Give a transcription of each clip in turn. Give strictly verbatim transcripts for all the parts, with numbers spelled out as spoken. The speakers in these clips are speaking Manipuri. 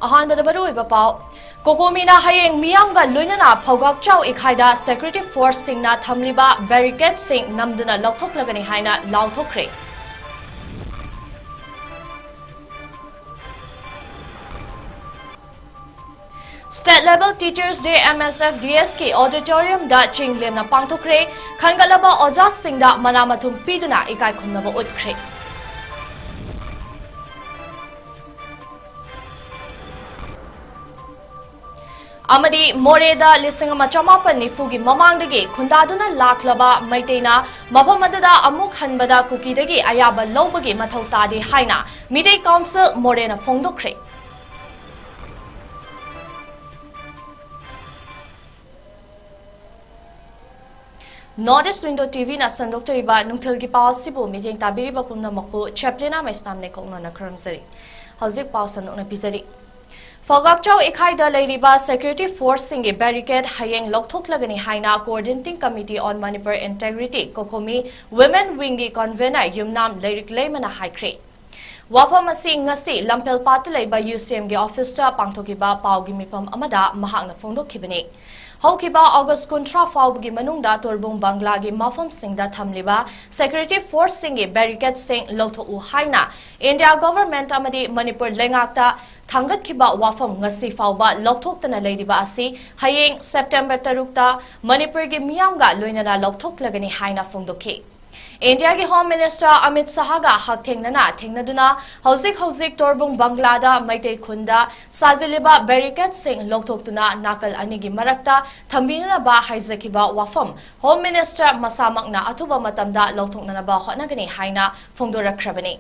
ꯑꯍꯥꯟꯕꯗ ꯃꯔꯨꯑꯣꯏꯕ ꯄꯥꯎ꯫ ꯀꯣꯀꯣꯃꯤꯅ ꯍꯌꯦꯡ ꯃꯤꯌꯥꯝꯒ ꯂꯣꯏꯅꯅ ꯐꯧꯒꯥꯛꯆꯥꯎ ꯏꯈꯥꯏꯗ security force ꯁꯤꯡꯅ ꯊꯝꯂꯤꯕ barricade ꯁꯤꯡ ꯅꯝꯗꯨꯅ ꯂꯧꯊꯣꯛꯂꯒꯅꯤ ꯍꯥꯏꯅ ꯂꯥꯎꯊꯣꯛꯈ꯭ꯔꯦ꯫ State Level Teachers Day, M S F D S ꯀꯤ auditorium ꯗ ꯆꯤꯡ ꯂꯦꯝꯅ ꯄꯥꯡꯊꯣꯛꯈ꯭ꯔꯦ꯫ ꯈꯟꯒꯠꯂꯕ ꯑꯣꯖꯥꯁꯤꯡꯗ ꯃꯅꯥ ꯃꯊꯨꯝ ꯄꯤꯗꯨꯅ ꯏꯀꯥꯏ ꯈꯨꯝꯅꯕ ꯎꯠꯈ꯭ꯔꯦ꯫ ꯑꯃꯗꯤ ꯃꯣꯔꯦꯗ ꯂꯤꯁꯤꯡ ꯑꯃ ꯆꯃꯥꯄꯟ ꯅꯤꯐꯨꯒꯤ ꯃꯃꯥꯡꯗꯒꯤ ꯈꯨꯟꯗꯥꯗꯨꯅ ꯂꯥꯛꯂꯕ ꯃꯩꯇꯩꯅ ꯃꯐꯝ ꯑꯗꯨꯗ ꯑꯃꯨꯛ ꯍꯟꯕꯗ ꯀꯨꯀꯤꯗꯒꯤ ꯑꯌꯥꯕ ꯂꯧꯕꯒꯤ ꯃꯊꯧ ꯇꯥꯗꯦ ꯍꯥꯏꯅ ꯃꯤꯇꯩ ꯀꯥꯎꯟꯁꯤꯜ ꯃꯣꯔꯦꯅ ꯐꯣꯡꯗꯣꯛꯈ꯭ꯔꯦ꯫ North East Window T V ꯅ ꯁꯟꯗꯣꯛꯆꯔꯤꯕ ꯅꯨꯡꯊꯤꯜꯒꯤ ꯄꯥꯎ ꯑꯁꯤꯕꯨ ꯃꯤꯠꯌꯦꯡ ꯇꯥꯕꯤꯔꯤꯕ ꯄꯨꯝꯅꯃꯛꯄꯨ ꯆꯦꯄ꯭ꯂꯤꯅꯥ ꯃꯩꯁꯅꯥꯝꯅ ꯏꯀꯣꯛꯅꯅ ꯈꯨꯔꯨꯝꯖꯔꯤ꯫ ꯍꯧꯖꯤꯛ ꯄꯥꯎ ꯁꯟꯗꯣꯛꯅ ꯄꯤꯖꯔꯤ꯫ ꯐꯧꯒꯥꯛꯆꯥꯎ ꯏꯈꯥꯏꯗ ꯂꯩꯔꯤꯕ security force ꯁꯤꯡꯒꯤ barricade ꯍꯌꯦꯡ ꯂꯧꯊꯣꯛꯂꯒꯅꯤ ꯍꯥꯏꯅ Coordinating Committee on Manipur Integrity, COCOMI, Women Wing ꯒꯤ convener ꯌꯨꯝꯅꯥꯝ ꯂꯩꯔꯤꯛ ꯂꯩꯃꯅ ꯍꯥꯏꯈ꯭ꯔꯦ꯫ ꯋꯥꯐꯝ ꯑꯁꯤ ꯉꯁꯤ ꯂꯝꯐꯦꯜꯄꯥꯠꯇ ꯂꯩꯕ U C M ꯒꯤ office ꯇ ꯄꯥꯡꯊꯣꯛꯈꯤꯕ ꯄꯥꯎꯒꯤ ꯃꯤꯐꯝ ꯑꯃꯗ ꯃꯍꯥꯛꯅ ꯐꯣꯡꯗꯣꯛꯈꯤꯕꯅꯤ꯫ ꯍꯧꯈꯤꯕ August ꯀꯨꯟꯊ꯭ꯔꯥ ꯐꯥꯎꯕꯒꯤ ꯃꯅꯨꯡꯗ ꯇꯣꯔꯕꯨꯡ ꯕꯪꯒ꯭ꯂꯥꯒꯤ ꯃꯐꯝꯁꯤꯡꯗ ꯊꯝꯂꯤꯕ security force ꯁꯤꯡꯒꯤ barricade ꯁꯤꯡ ꯂꯧꯊꯣꯛꯎ ꯍꯥꯏꯅ India government ꯑꯃꯗꯤ ꯃꯅꯤꯄꯨꯔ ꯂꯩꯉꯥꯛꯇ ꯊꯥꯡꯒꯠꯈꯤꯕ ꯋꯥꯐꯝ ꯉꯁꯤ ꯐꯥꯎꯕ ꯂꯧꯊꯣꯛꯇꯅ ꯂꯩꯔꯤꯕ ꯑꯁꯤ ꯍꯌꯦꯡ September ꯇꯔꯨꯛꯇ ꯃꯅꯤꯄꯨꯔꯒꯤ ꯃꯤꯌꯥꯝꯒ ꯂꯣꯏꯅꯅ ꯂꯧꯊꯣꯛꯂꯒꯅꯤ ꯍꯥꯏꯅ ꯐꯣꯡꯗꯣꯛꯈꯤ꯫ India ꯒꯤ Home Minister ꯑꯃꯤꯠ ꯁꯍꯥꯒ ꯍꯛꯊꯦꯡꯅꯅ ꯊꯦꯡꯅꯗꯨꯅ ꯍꯧꯖꯤꯛ ꯍꯧꯖꯤꯛ ꯇꯣꯔꯕꯨꯡ ꯕꯪꯒ꯭ꯂꯥꯗ ꯃꯩꯇꯩ ꯈꯨꯟꯗ ꯁꯥꯖꯤꯜꯂꯤꯕ barricade ꯁꯤꯡ ꯂꯧꯊꯣꯛꯇꯨꯅ ꯅꯥꯀꯜ ꯑꯅꯤꯒꯤ ꯃꯔꯛꯇ ꯊꯝꯕꯤꯅꯅꯕ ꯍꯥꯏꯖꯈꯤꯕ ꯋꯥꯐꯝ Home Minister ꯃꯁꯥꯃꯛꯅ ꯑꯊꯨꯕ ꯃꯇꯝꯗ ꯂꯧꯊꯣꯛꯅꯅꯕ ꯍꯣꯠꯅꯒꯅꯤ ꯍꯥꯏꯅ ꯐꯣꯡꯗꯣꯔꯛꯈ꯭ꯔꯕꯅꯤ꯫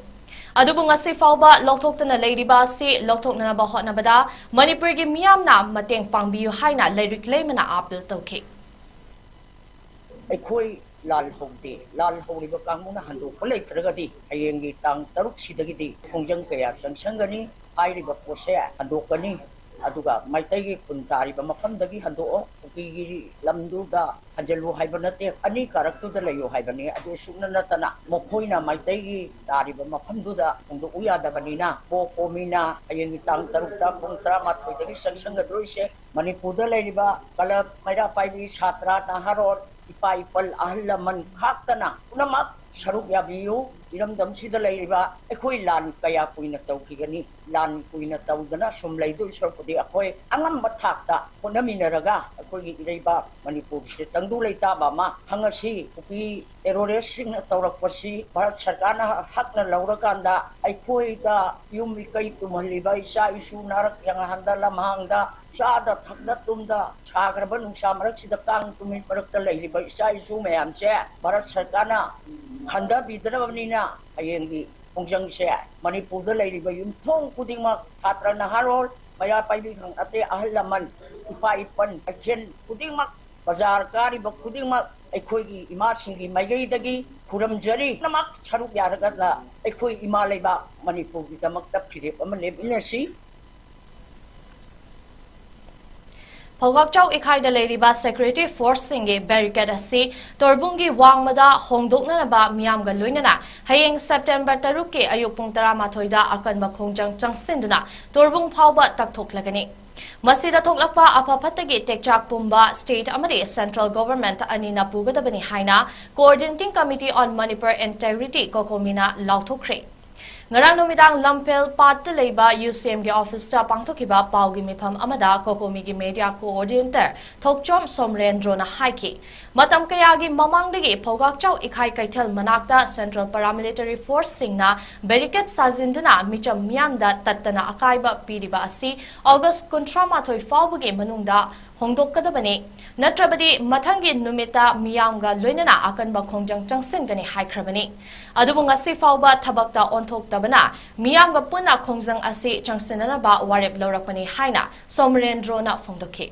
ꯑꯗꯨꯕꯨ ꯉꯁꯤ ꯐꯥꯎꯕ ꯂꯧꯊꯣꯛꯇꯅ ꯂꯩꯔꯤꯕ ꯑꯁꯤ ꯂꯧꯊꯣꯛꯅꯅꯕ ꯍꯣꯠꯅꯕꯗ ꯃꯅꯤꯄꯨꯔꯒꯤ ꯃꯤꯌꯥꯝꯅ ꯃꯇꯦꯡ ꯄꯥꯡꯕꯤꯌꯨ ꯍꯥꯏꯅ ꯂꯩꯔꯤꯛ ꯂꯩꯃꯅ appeal ꯇꯧꯈꯤ꯫ ꯑꯩꯈꯣꯏ ꯂꯥꯜ ꯍꯧꯗꯦ꯫ ꯂꯥꯜ ꯍꯧꯔꯤꯕ ꯀꯥꯡꯕꯨꯅ ꯍꯟꯗꯣꯛꯄ ꯂꯩꯇ꯭ꯔꯒꯗꯤ ꯍꯌꯦꯡꯒꯤ ꯇꯥꯡ ꯇꯔꯨꯛꯁꯤꯗꯒꯤꯗꯤ ꯈꯣꯡꯖꯪ ꯀꯌꯥ ꯆꯪꯁꯟꯒꯅꯤ꯫ ꯍꯥꯏꯔꯤꯕ ꯄꯣꯠꯁꯦ ꯍꯟꯗꯣꯛꯀꯅꯤ꯫ ꯑꯗꯨꯒ ꯃꯩꯇꯩꯒꯤ ꯈꯨꯟ ꯇꯥꯔꯤꯕ ꯃꯐꯝꯗꯒꯤ ꯍꯟꯗꯣꯛꯑꯣ, ꯀꯨꯀꯤꯒꯤ ꯂꯝꯗꯨꯗ ꯍꯟꯖꯜꯂꯨ ꯍꯥꯏꯕ ꯅꯠꯇꯦ, ꯑꯅꯤ ꯀꯥꯔꯛꯇꯨꯗ ꯂꯩꯌꯨ ꯍꯥꯏꯕꯅꯤ꯫ ꯑꯗꯨ ꯁꯨꯛꯅ ꯅꯠꯇꯅ ꯃꯈꯣꯏꯅ ꯃꯩꯇꯩꯒꯤ ꯇꯥꯔꯤꯕ ꯃꯐꯝꯗꯨꯗ ꯍꯣꯡꯗꯣꯛꯎ ꯌꯥꯗꯕꯅꯤꯅ, ꯀꯣ ꯀꯣꯃꯤꯅ ꯍꯌꯦꯡꯒꯤ ꯇꯥꯡ ꯇꯔꯨꯛꯇ ꯄꯨꯡ ꯇꯔꯥꯃꯥꯊꯣꯏꯗꯒꯤ ꯆꯪꯁꯟꯒꯗꯧꯔꯤꯁꯦ ꯃꯅꯤꯄꯨꯔꯗ ꯂꯩꯔꯤꯕ ꯀꯂꯕ, ꯃꯩꯔꯥ ꯄꯥꯏꯕꯤ, ꯁꯥꯇ꯭ꯔ, ꯅꯍꯥꯔꯣꯜ, ꯏꯄꯥ ꯏꯄꯜ, ꯑꯍꯜ ꯂꯃꯟ ꯈꯥꯛꯇꯅ ꯄꯨꯝꯅꯃꯛ ꯁꯔꯨꯛ ꯌꯥꯕꯤꯌꯨ꯫ ꯏꯔꯝꯗꯝꯁꯤꯗ ꯂꯩꯔꯤꯕ ꯑꯩꯈꯣꯏ ꯂꯥꯟ ꯀꯌꯥ ꯀꯨꯏꯅ ꯇꯧꯈꯤꯒꯅꯤ? ꯂꯥꯟ ꯀꯨꯏꯅ ꯇꯧꯗꯅ ꯁꯨꯝ ꯂꯩꯗꯣꯏ ꯁꯔꯨꯛꯄꯨꯗꯤ ꯑꯩꯈꯣꯏ ꯑꯉꯝꯕ ꯊꯥꯛꯇ ꯍꯣꯠꯅꯃꯤꯟꯅꯔꯒ ꯑꯩꯈꯣꯏꯒꯤ ꯏꯔꯩꯕꯥꯛ ꯃꯅꯤꯄꯨꯔꯁꯤꯗ ꯇꯪꯗꯨ ꯂꯩꯇꯥꯕ ꯑꯃ ꯐꯪꯉꯁꯤ꯫ ꯀꯨꯀꯤ ꯇꯦꯔꯣꯔꯤꯁꯁꯤꯡꯅ ꯇꯧꯔꯛꯄꯁꯤ ꯚꯥꯔꯠ ꯁꯔꯀꯥꯔꯅ ꯍꯛꯅ ꯂꯧꯔꯀꯥꯟꯗ ꯑꯩꯈꯣꯏꯗ ꯌꯨꯝ ꯏꯀꯩ ꯇꯨꯝꯍꯜꯂꯤꯕ ꯏꯆꯥ ꯏꯁꯨ ꯅꯥꯔꯛ ꯌꯥꯉꯥꯟꯗ ꯂꯝꯍꯥꯡꯗ ꯆꯥꯗ ꯊꯛꯅ ꯇꯨꯝꯗ ꯁꯥꯈ꯭ꯔꯕ ꯅꯨꯡꯁꯥ ꯃꯔꯛꯁꯤꯗ ꯀꯥꯡ ꯇꯨꯃꯤꯠ ꯃꯔꯛꯇ ꯂꯩꯔꯤꯕ ꯏꯆꯥ ꯏꯁꯨ ꯃꯌꯥꯝꯁꯦ ꯚꯥꯔꯠ ꯁꯔꯀꯥꯔꯅ ꯈꯟꯊꯕꯤꯗ꯭ꯔꯕꯅꯤꯅ ꯍꯌꯦꯡꯒꯤ ꯈꯣꯡꯖꯪꯁꯦ ꯃꯅꯤꯄꯨꯔꯗ ꯂꯩꯔꯤꯕ ꯌꯨꯝꯊꯣꯡ ꯈꯨꯗꯤꯡꯃꯛ ꯁꯥꯇ꯭ꯔ ꯅꯍꯥꯔꯣꯜ, ꯃꯩꯔꯥ ꯄꯥꯏꯕꯤ ꯈꯛ ꯅꯠꯇꯦ, ꯑꯍꯜ ꯂꯃꯟ, ꯏꯄꯥ ꯏꯄꯟ, ꯀꯩꯊꯦꯜ ꯈꯨꯗꯤꯡꯃꯛ, ꯕꯖꯥꯔ ꯀꯥꯔꯤꯕ ꯈꯨꯗꯤꯡꯃꯛ ꯑꯩꯈꯣꯏꯒꯤ ꯏꯃꯥꯁꯤꯡꯒꯤ ꯃꯥꯏꯀꯩꯗꯒꯤ ꯈꯨꯔꯨꯝꯖꯔꯤ꯫ ꯄꯨꯝꯅꯃꯛ ꯁꯔꯨꯛ ꯌꯥꯔꯒ ꯑꯩꯈꯣꯏ ꯏꯃꯥ ꯂꯩꯕꯥꯛ ꯃꯅꯤꯄꯨꯔꯒꯤꯗꯃꯛꯇ ꯐꯤꯔꯦꯞ ꯑꯃ ꯂꯦꯞꯃꯤꯟꯅꯁꯤ꯫ ꯐꯧꯒꯥꯛꯆꯥꯎ ꯏꯈꯥꯏꯗ ꯂꯩꯔꯤꯕ ꯁꯦꯀ꯭ꯌꯨꯔꯤꯇꯤ ꯐꯣꯔꯁꯁꯤꯡꯒꯤ ꯕꯦꯔꯤꯀꯦꯗ ꯑꯁꯤ ꯇꯣꯔꯕꯨꯡꯒꯤ ꯋꯥꯡꯃꯗ ꯍꯣꯡꯗꯣꯛꯅꯅꯕ ꯃꯤꯌꯥꯝꯒ ꯂꯣꯏꯅꯅ ꯍꯌꯦꯡ ꯁꯦꯞꯇꯦꯝꯕꯔ ꯇꯔꯨꯛꯀꯤ ꯑꯌꯨꯛ ꯄꯨꯡ ꯇꯔꯥꯃꯥꯊꯣꯏꯗ ꯑꯀꯟꯕ ꯈꯣꯡꯖꯪ ꯆꯪꯁꯤꯟꯗꯨꯅ ꯇꯣꯔꯕꯨꯡ ꯐꯥꯎꯕ ꯇꯛꯊꯣꯛꯂꯒꯅꯤ꯫ ꯃꯁꯤꯗ ꯊꯣꯛꯂꯛꯄ ꯑꯐ ꯐꯠꯇꯒꯤ ꯇꯦꯛꯆꯥꯛ ꯄꯨꯝꯕ ꯁ꯭ꯇꯦꯠ ꯑꯃꯗꯤ ꯁꯦꯟꯇ꯭ꯔꯦꯜ ꯒꯣꯚꯔꯟꯃꯦꯟꯠ ꯑꯅꯤꯅ ꯄꯨꯒꯗꯕꯅꯤ ꯍꯥꯏꯅ Coordinating Committee on Manipur Integrity, ꯀꯣꯀꯣꯃꯤꯅ ꯂꯥꯎꯊꯣꯛꯈ꯭ꯔꯦ꯫ ꯉꯔꯥꯡ ꯅꯨꯃꯤꯗꯥꯡ ꯂꯝꯐꯦꯜ ꯄꯥꯠꯇ ꯂꯩꯕ ꯌꯨ ꯁꯤ ꯑꯦꯝꯒꯤ ꯑꯣꯐꯤꯁꯇ ꯄꯥꯡꯊꯣꯛꯈꯤꯕ ꯄꯥꯎꯒꯤ ꯃꯤꯐꯝ ꯑꯃꯗ ꯀꯣꯀꯣꯃꯤꯒꯤ ꯃꯦꯗꯤꯌꯥ ꯀꯣꯑꯣꯔꯗꯤꯅꯦꯇꯔ ꯊꯣꯛꯆꯣꯝ ꯁꯣꯝꯔꯦꯟꯗ꯭ꯔꯣꯅ ꯍꯥꯏꯈꯤ, ꯃꯇꯝ ꯀꯌꯥꯒꯤ ꯃꯃꯥꯡꯗꯒꯤ ꯐꯧꯒꯥꯛꯆꯥꯎ ꯏꯈꯥꯏ ꯀꯩꯊꯦꯜ ꯃꯅꯥꯛꯇ ꯁꯦꯟꯇ꯭ꯔꯦꯜ ꯄꯔꯥꯃꯤꯂꯤꯇꯔꯤ ꯐꯣꯔꯁꯁꯤꯡꯅ ꯕꯦꯔꯤꯀꯦꯗ ꯁꯥꯖꯤꯟꯗꯨꯅ ꯃꯤꯆꯝ ꯃꯤꯌꯥꯝꯗ ꯇꯠꯇꯅ ꯑꯀꯥꯏꯕ ꯄꯤꯔꯤꯕ ꯑꯁꯤ ꯑꯣꯒꯁ꯭ꯠ ꯀꯨꯟꯊ꯭ꯔꯥꯃꯥꯊꯣꯏ ꯐꯥꯎꯕꯒꯤ ꯃꯅꯨꯡꯗ ꯍꯣꯡꯗꯣꯛꯀꯗꯕꯅꯤ, ꯅꯠꯇ꯭ꯔꯕꯗꯤ ꯃꯊꯪꯒꯤ ꯅꯨꯃꯤꯠꯇ ꯃꯤꯌꯥꯝꯒ ꯂꯣꯏꯅꯅ ꯑꯀꯟꯕ ꯈꯣꯡꯖꯪ ꯆꯪꯁꯤꯟꯒꯅꯤ ꯍꯥꯏꯈ꯭ꯔꯕꯅꯤ꯫ ꯑꯗꯨꯕꯨ ꯉꯁꯤ ꯐꯥꯎꯕ ꯊꯕꯛꯇ ꯑꯣꯟꯊꯣꯛꯇꯕꯅ ꯃꯤꯌꯥꯝꯒ ꯄꯨꯟꯅ ꯈꯣꯡꯖꯪ ꯑꯁꯤ ꯆꯪꯁꯤꯟꯅꯅꯕ ꯋꯥꯔꯦꯞ ꯂꯧꯔꯛꯄꯅꯤ ꯍꯥꯏꯅ ꯁꯣꯃꯔꯦꯟꯗ꯭ꯔꯣꯅ ꯐꯣꯡꯗꯣꯛꯈꯤ꯫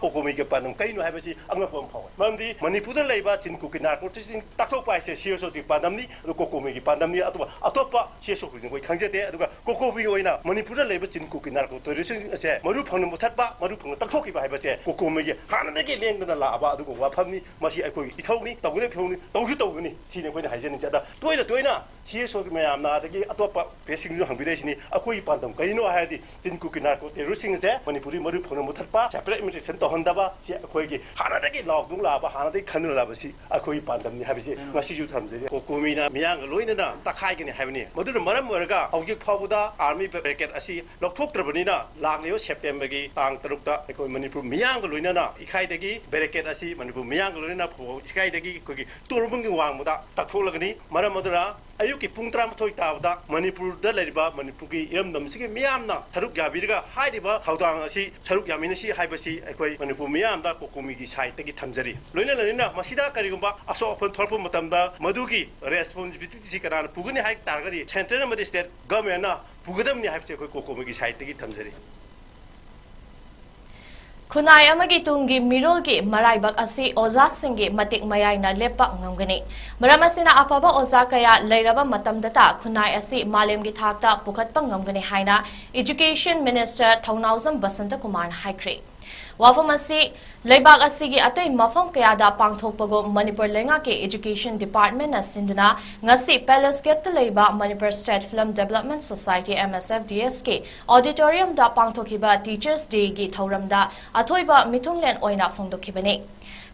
ꯀꯣꯀꯣꯃꯤꯒꯤ ꯄꯥꯟꯗꯝ ꯀꯩꯅꯣ ꯍꯥꯏꯕꯁꯤ ꯑꯉꯛꯄ ꯑꯃ ꯐꯥꯎꯏ꯫ ꯃꯔꯝꯗꯤ ꯃꯅꯤꯄꯨꯔꯗ ꯂꯩꯕ ꯆꯤꯟ ꯀꯨꯀꯤ ꯅꯥꯔꯀꯣꯇꯤꯛꯁꯤꯡ ꯇꯥꯛꯊꯣꯛꯄ ꯍꯥꯏꯁꯦ ꯁꯤ ꯑꯦꯁ ꯑꯣꯒꯤ ꯄꯥꯟꯗꯝꯅꯤ, ꯑꯗꯨ ꯀꯣꯀꯣꯃꯤꯒꯤ ꯄꯥꯟꯗꯝꯅꯤ꯫ ꯑꯇꯣꯞꯄ ꯁꯤ ꯑꯦꯁ ꯑꯣꯁꯤꯡ ꯑꯩꯈꯣꯏ ꯈꯪꯖꯗꯦ꯫ ꯑꯗꯨꯒ ꯀꯣꯀꯣꯃꯤꯒꯤ ꯑꯣꯏꯅ ꯃꯅꯤꯄꯨꯔꯗ ꯂꯩꯕ ꯆꯤꯟ ꯀꯨꯀꯤ ꯅꯥꯔꯀꯣ ꯇꯦꯔꯣꯔꯤꯁ꯭ꯠꯁꯤꯡ ꯑꯁꯦ ꯃꯔꯨ ꯐꯪꯅ ꯃꯨꯊꯠꯄ, ꯃꯔꯨ ꯐꯪꯅ ꯇꯥꯛꯊꯣꯛꯈꯤꯕ ꯍꯥꯏꯕꯁꯦ ꯀꯣꯀꯣꯃꯤꯒꯤ ꯍꯥꯟꯅꯗꯒꯤ ꯂꯦꯡꯗꯅ ꯂꯥꯛꯑꯕ ꯑꯗꯨꯒꯨꯝꯕ ꯋꯥꯐꯝꯅꯤ꯫ ꯃꯁꯤ ꯑꯩꯈꯣꯏꯒꯤ ꯏꯊꯧꯅꯤ, ꯇꯧꯒꯗꯕ ꯏꯊꯧꯅꯤ, ꯇꯧꯁꯨ ꯇꯧꯒꯅꯤ꯫ ꯁꯤꯅꯤ ꯑꯩꯈꯣꯏꯅ ꯍꯥꯏꯖꯅꯤꯡꯁꯦ꯫ ꯑꯗ ꯇꯣꯏꯅ ꯇꯣꯏꯅ ꯁꯤ ꯑꯦꯁ ꯑꯣꯒꯤ ꯃꯌꯥꯝꯅ ꯑꯗꯒꯤ ꯑꯇꯣꯞꯄ ꯄ꯭ꯔꯦꯁꯁꯤꯡꯁꯨ ꯍꯪꯕꯤꯔꯛꯏꯁꯤꯅꯤ, ꯑꯩꯈꯣꯏꯒꯤ ꯄꯥꯟꯗꯝ ꯀꯔꯤꯅꯣ ꯍꯥꯏꯔꯗꯤ ꯆꯤꯟ ꯀꯨꯀꯤ ꯅꯥꯔꯀꯣ ꯇꯦꯔꯣꯔꯤꯁ꯭ꯠꯁꯤꯡ ꯑꯁꯦ ꯃꯅꯤꯄꯨꯔꯗꯒꯤ ꯃꯔꯨ ꯐꯪꯅ ꯃꯨꯊꯠꯄ, separate administration ꯇꯧꯍꯟꯗꯕ, ꯁꯤ ꯑꯩꯈꯣꯏꯒꯤ ꯍꯥꯟꯅꯗꯒꯤ ꯂꯥꯎꯗꯨꯅ ꯂꯥꯛꯑꯕ, ꯍꯥꯟꯅꯗꯒꯤ ꯈꯟꯗꯨꯅ ꯂꯥꯛꯑꯕꯁꯤ ꯑꯩꯈꯣꯏꯒꯤ ꯄꯥꯟꯗꯝꯅꯤ ꯍꯥꯏꯕꯁꯤ ꯉꯁꯤꯁꯨ ꯊꯝꯖꯔꯤ꯫ ꯀꯣꯀꯣꯃꯤꯅ ꯃꯤꯌꯥꯝꯒ ꯂꯣꯏꯅꯅ ꯇꯛꯈꯥꯏꯒꯅꯤ ꯍꯥꯏꯕꯅꯤ꯫ ꯃꯗꯨꯅ ꯃꯔꯝ ꯑꯣꯏꯔꯒ ꯍꯧꯖꯤꯛ ꯐꯥꯎꯕꯗ ꯑꯥꯔꯃꯤ ꯕꯦꯔꯤꯀꯦꯗ ꯑꯁꯤ ꯂꯧꯊꯣꯛꯇ꯭ꯔꯕꯅꯤꯅ ꯂꯥꯛꯂꯤꯕ ꯁꯦꯞꯇꯦꯝꯕꯔꯒꯤ ꯇꯥꯡ ꯇꯔꯨꯛꯇ ꯑꯩꯈꯣꯏ ꯃꯅꯤꯄꯨꯔ ꯃꯤꯌꯥꯝꯒ ꯂꯣꯏꯅꯅ ꯏꯀꯥꯏꯗꯒꯤ ꯕꯦꯔꯤꯀꯦꯗ ꯑꯁꯤ ꯃꯅꯤꯄꯨꯔ ꯃꯤꯌꯥꯝꯒ ꯂꯣꯏꯅꯅ ꯐꯧꯕ ꯏꯀꯥꯏꯗꯒꯤ ꯑꯩꯈꯣꯏꯒꯤ ꯇꯣꯔꯕꯨꯡꯒꯤ ꯋꯥꯡꯃꯗ ꯇꯛꯊꯣꯛꯂꯒꯅꯤ꯫ ꯃꯔꯝ ꯑꯗꯨꯅ ꯑꯌꯨꯛꯀꯤ ꯄꯨꯡ ꯇꯔꯥꯃꯥꯊꯣꯏ ꯇꯥꯕꯗ ꯃꯅꯤꯄꯨꯔꯗ ꯂꯩꯔꯤꯕ ꯃꯅꯤꯄꯨꯔꯒꯤ ꯏꯔꯝꯗꯝꯁꯤꯒꯤ ꯃꯤꯌꯥꯝꯅ ꯁꯔꯨꯛ ꯌꯥꯕꯤꯔꯒ ꯍꯥꯏꯔꯤꯕ ꯊꯧꯗꯥꯡ ꯑꯁꯤ ꯁꯔꯨꯛ ꯌꯥꯃꯤꯟꯅꯁꯤ ꯍꯥꯏꯕꯁꯤ ꯑꯩꯈꯣꯏ ꯃꯅꯤꯄꯨꯔ ꯃꯤꯌꯥꯝꯗ ꯀꯣꯀꯣꯃꯤꯒꯤ ꯁꯥꯏꯠꯇꯒꯤ ꯊꯝꯖꯔꯤ꯫ ꯂꯣꯏꯅ ꯂꯣꯏꯅꯅ ꯃꯁꯤꯗ ꯀꯔꯤꯒꯨꯝꯕ ꯑꯁꯣꯛ ꯑꯄꯟ ꯊꯣꯛꯂꯛꯄ ꯃꯇꯝꯗ ꯃꯗꯨꯒꯤ ꯔꯦꯁꯄꯣꯟꯁꯤꯕꯤꯂꯤꯇꯤꯁꯤ ꯀꯅꯥꯅ ꯄꯨꯒꯅꯤ ꯍꯥꯏ ꯇꯥꯔꯒꯗꯤ ꯁꯦꯟꯇ꯭ꯔꯦꯜ ꯑꯃꯗꯤ ꯁ꯭ꯇꯦꯠ ꯒꯚꯔꯟꯃꯦꯟꯠꯅ ꯄꯨꯒꯗꯕꯅꯤ ꯍꯥꯏꯕꯁꯤ ꯑꯩꯈꯣꯏ ꯀꯣꯀꯣꯃꯤꯒꯤ ꯁꯥꯏꯠꯇꯒꯤ ꯊꯝꯖꯔꯤ꯫ ꯈꯨꯟꯅꯥꯏ ꯑꯃꯒꯤ ꯇꯨꯡꯒꯤ ꯃꯤꯔꯣꯜꯒꯤ ꯃꯔꯥꯏꯕꯛ ꯑꯁꯤ ꯑꯣꯖꯥꯁꯤꯡꯒꯤ ꯃꯇꯤꯛ ꯃꯌꯥꯏꯅ ꯂꯦꯞꯄ ꯉꯝꯒꯅꯤ꯫ ꯃꯔꯝ ꯑꯁꯤꯅ ꯑꯐꯕ ꯑꯣꯖꯥ ꯀꯌꯥ ꯂꯩꯔꯕ ꯃꯇꯝꯗꯇ ꯈꯨꯟꯅꯥꯏ ꯑꯁꯤ ꯃꯥꯂꯦꯝꯒꯤ ꯊꯥꯛꯇ ꯄꯨꯈꯠꯄ ꯉꯝꯒꯅꯤ ꯍꯥꯏꯅ Education Minister ꯊꯧꯅꯥꯎꯖꯝ ꯕꯁꯟꯇ ꯀꯨꯃꯥꯔꯅ ꯍꯥꯏꯈ꯭ꯔꯦ꯫ ꯋꯥꯐꯝ ꯑꯁꯤ ꯂꯩꯕꯥꯛ ꯑꯁꯤꯒꯤ ꯑꯇꯩ ꯃꯐꯝ ꯀꯌꯥꯗ ꯄꯥꯡꯊꯣꯛꯄꯒꯨꯝ ꯃꯅꯤꯄꯨꯔ ꯂꯩꯉꯥꯛꯀꯤ Education Departmentꯅ ꯁꯤꯟꯗꯨꯅ ꯉꯁꯤ Palace Gateꯇ ꯂꯩꯕ Manipur State Film Development Society, M S F D S ꯀꯤ auditoriumꯗ ꯄꯥꯡꯊꯣꯛꯈꯤꯕ Teachers Dayꯒꯤ ꯊꯧꯔꯝꯗ ꯑꯊꯣꯏꯕ ꯃꯤꯊꯨꯡꯂꯦꯟ ꯑꯣꯏꯅ ꯐꯣꯡꯗꯣꯛꯈꯤꯕꯅꯤ꯫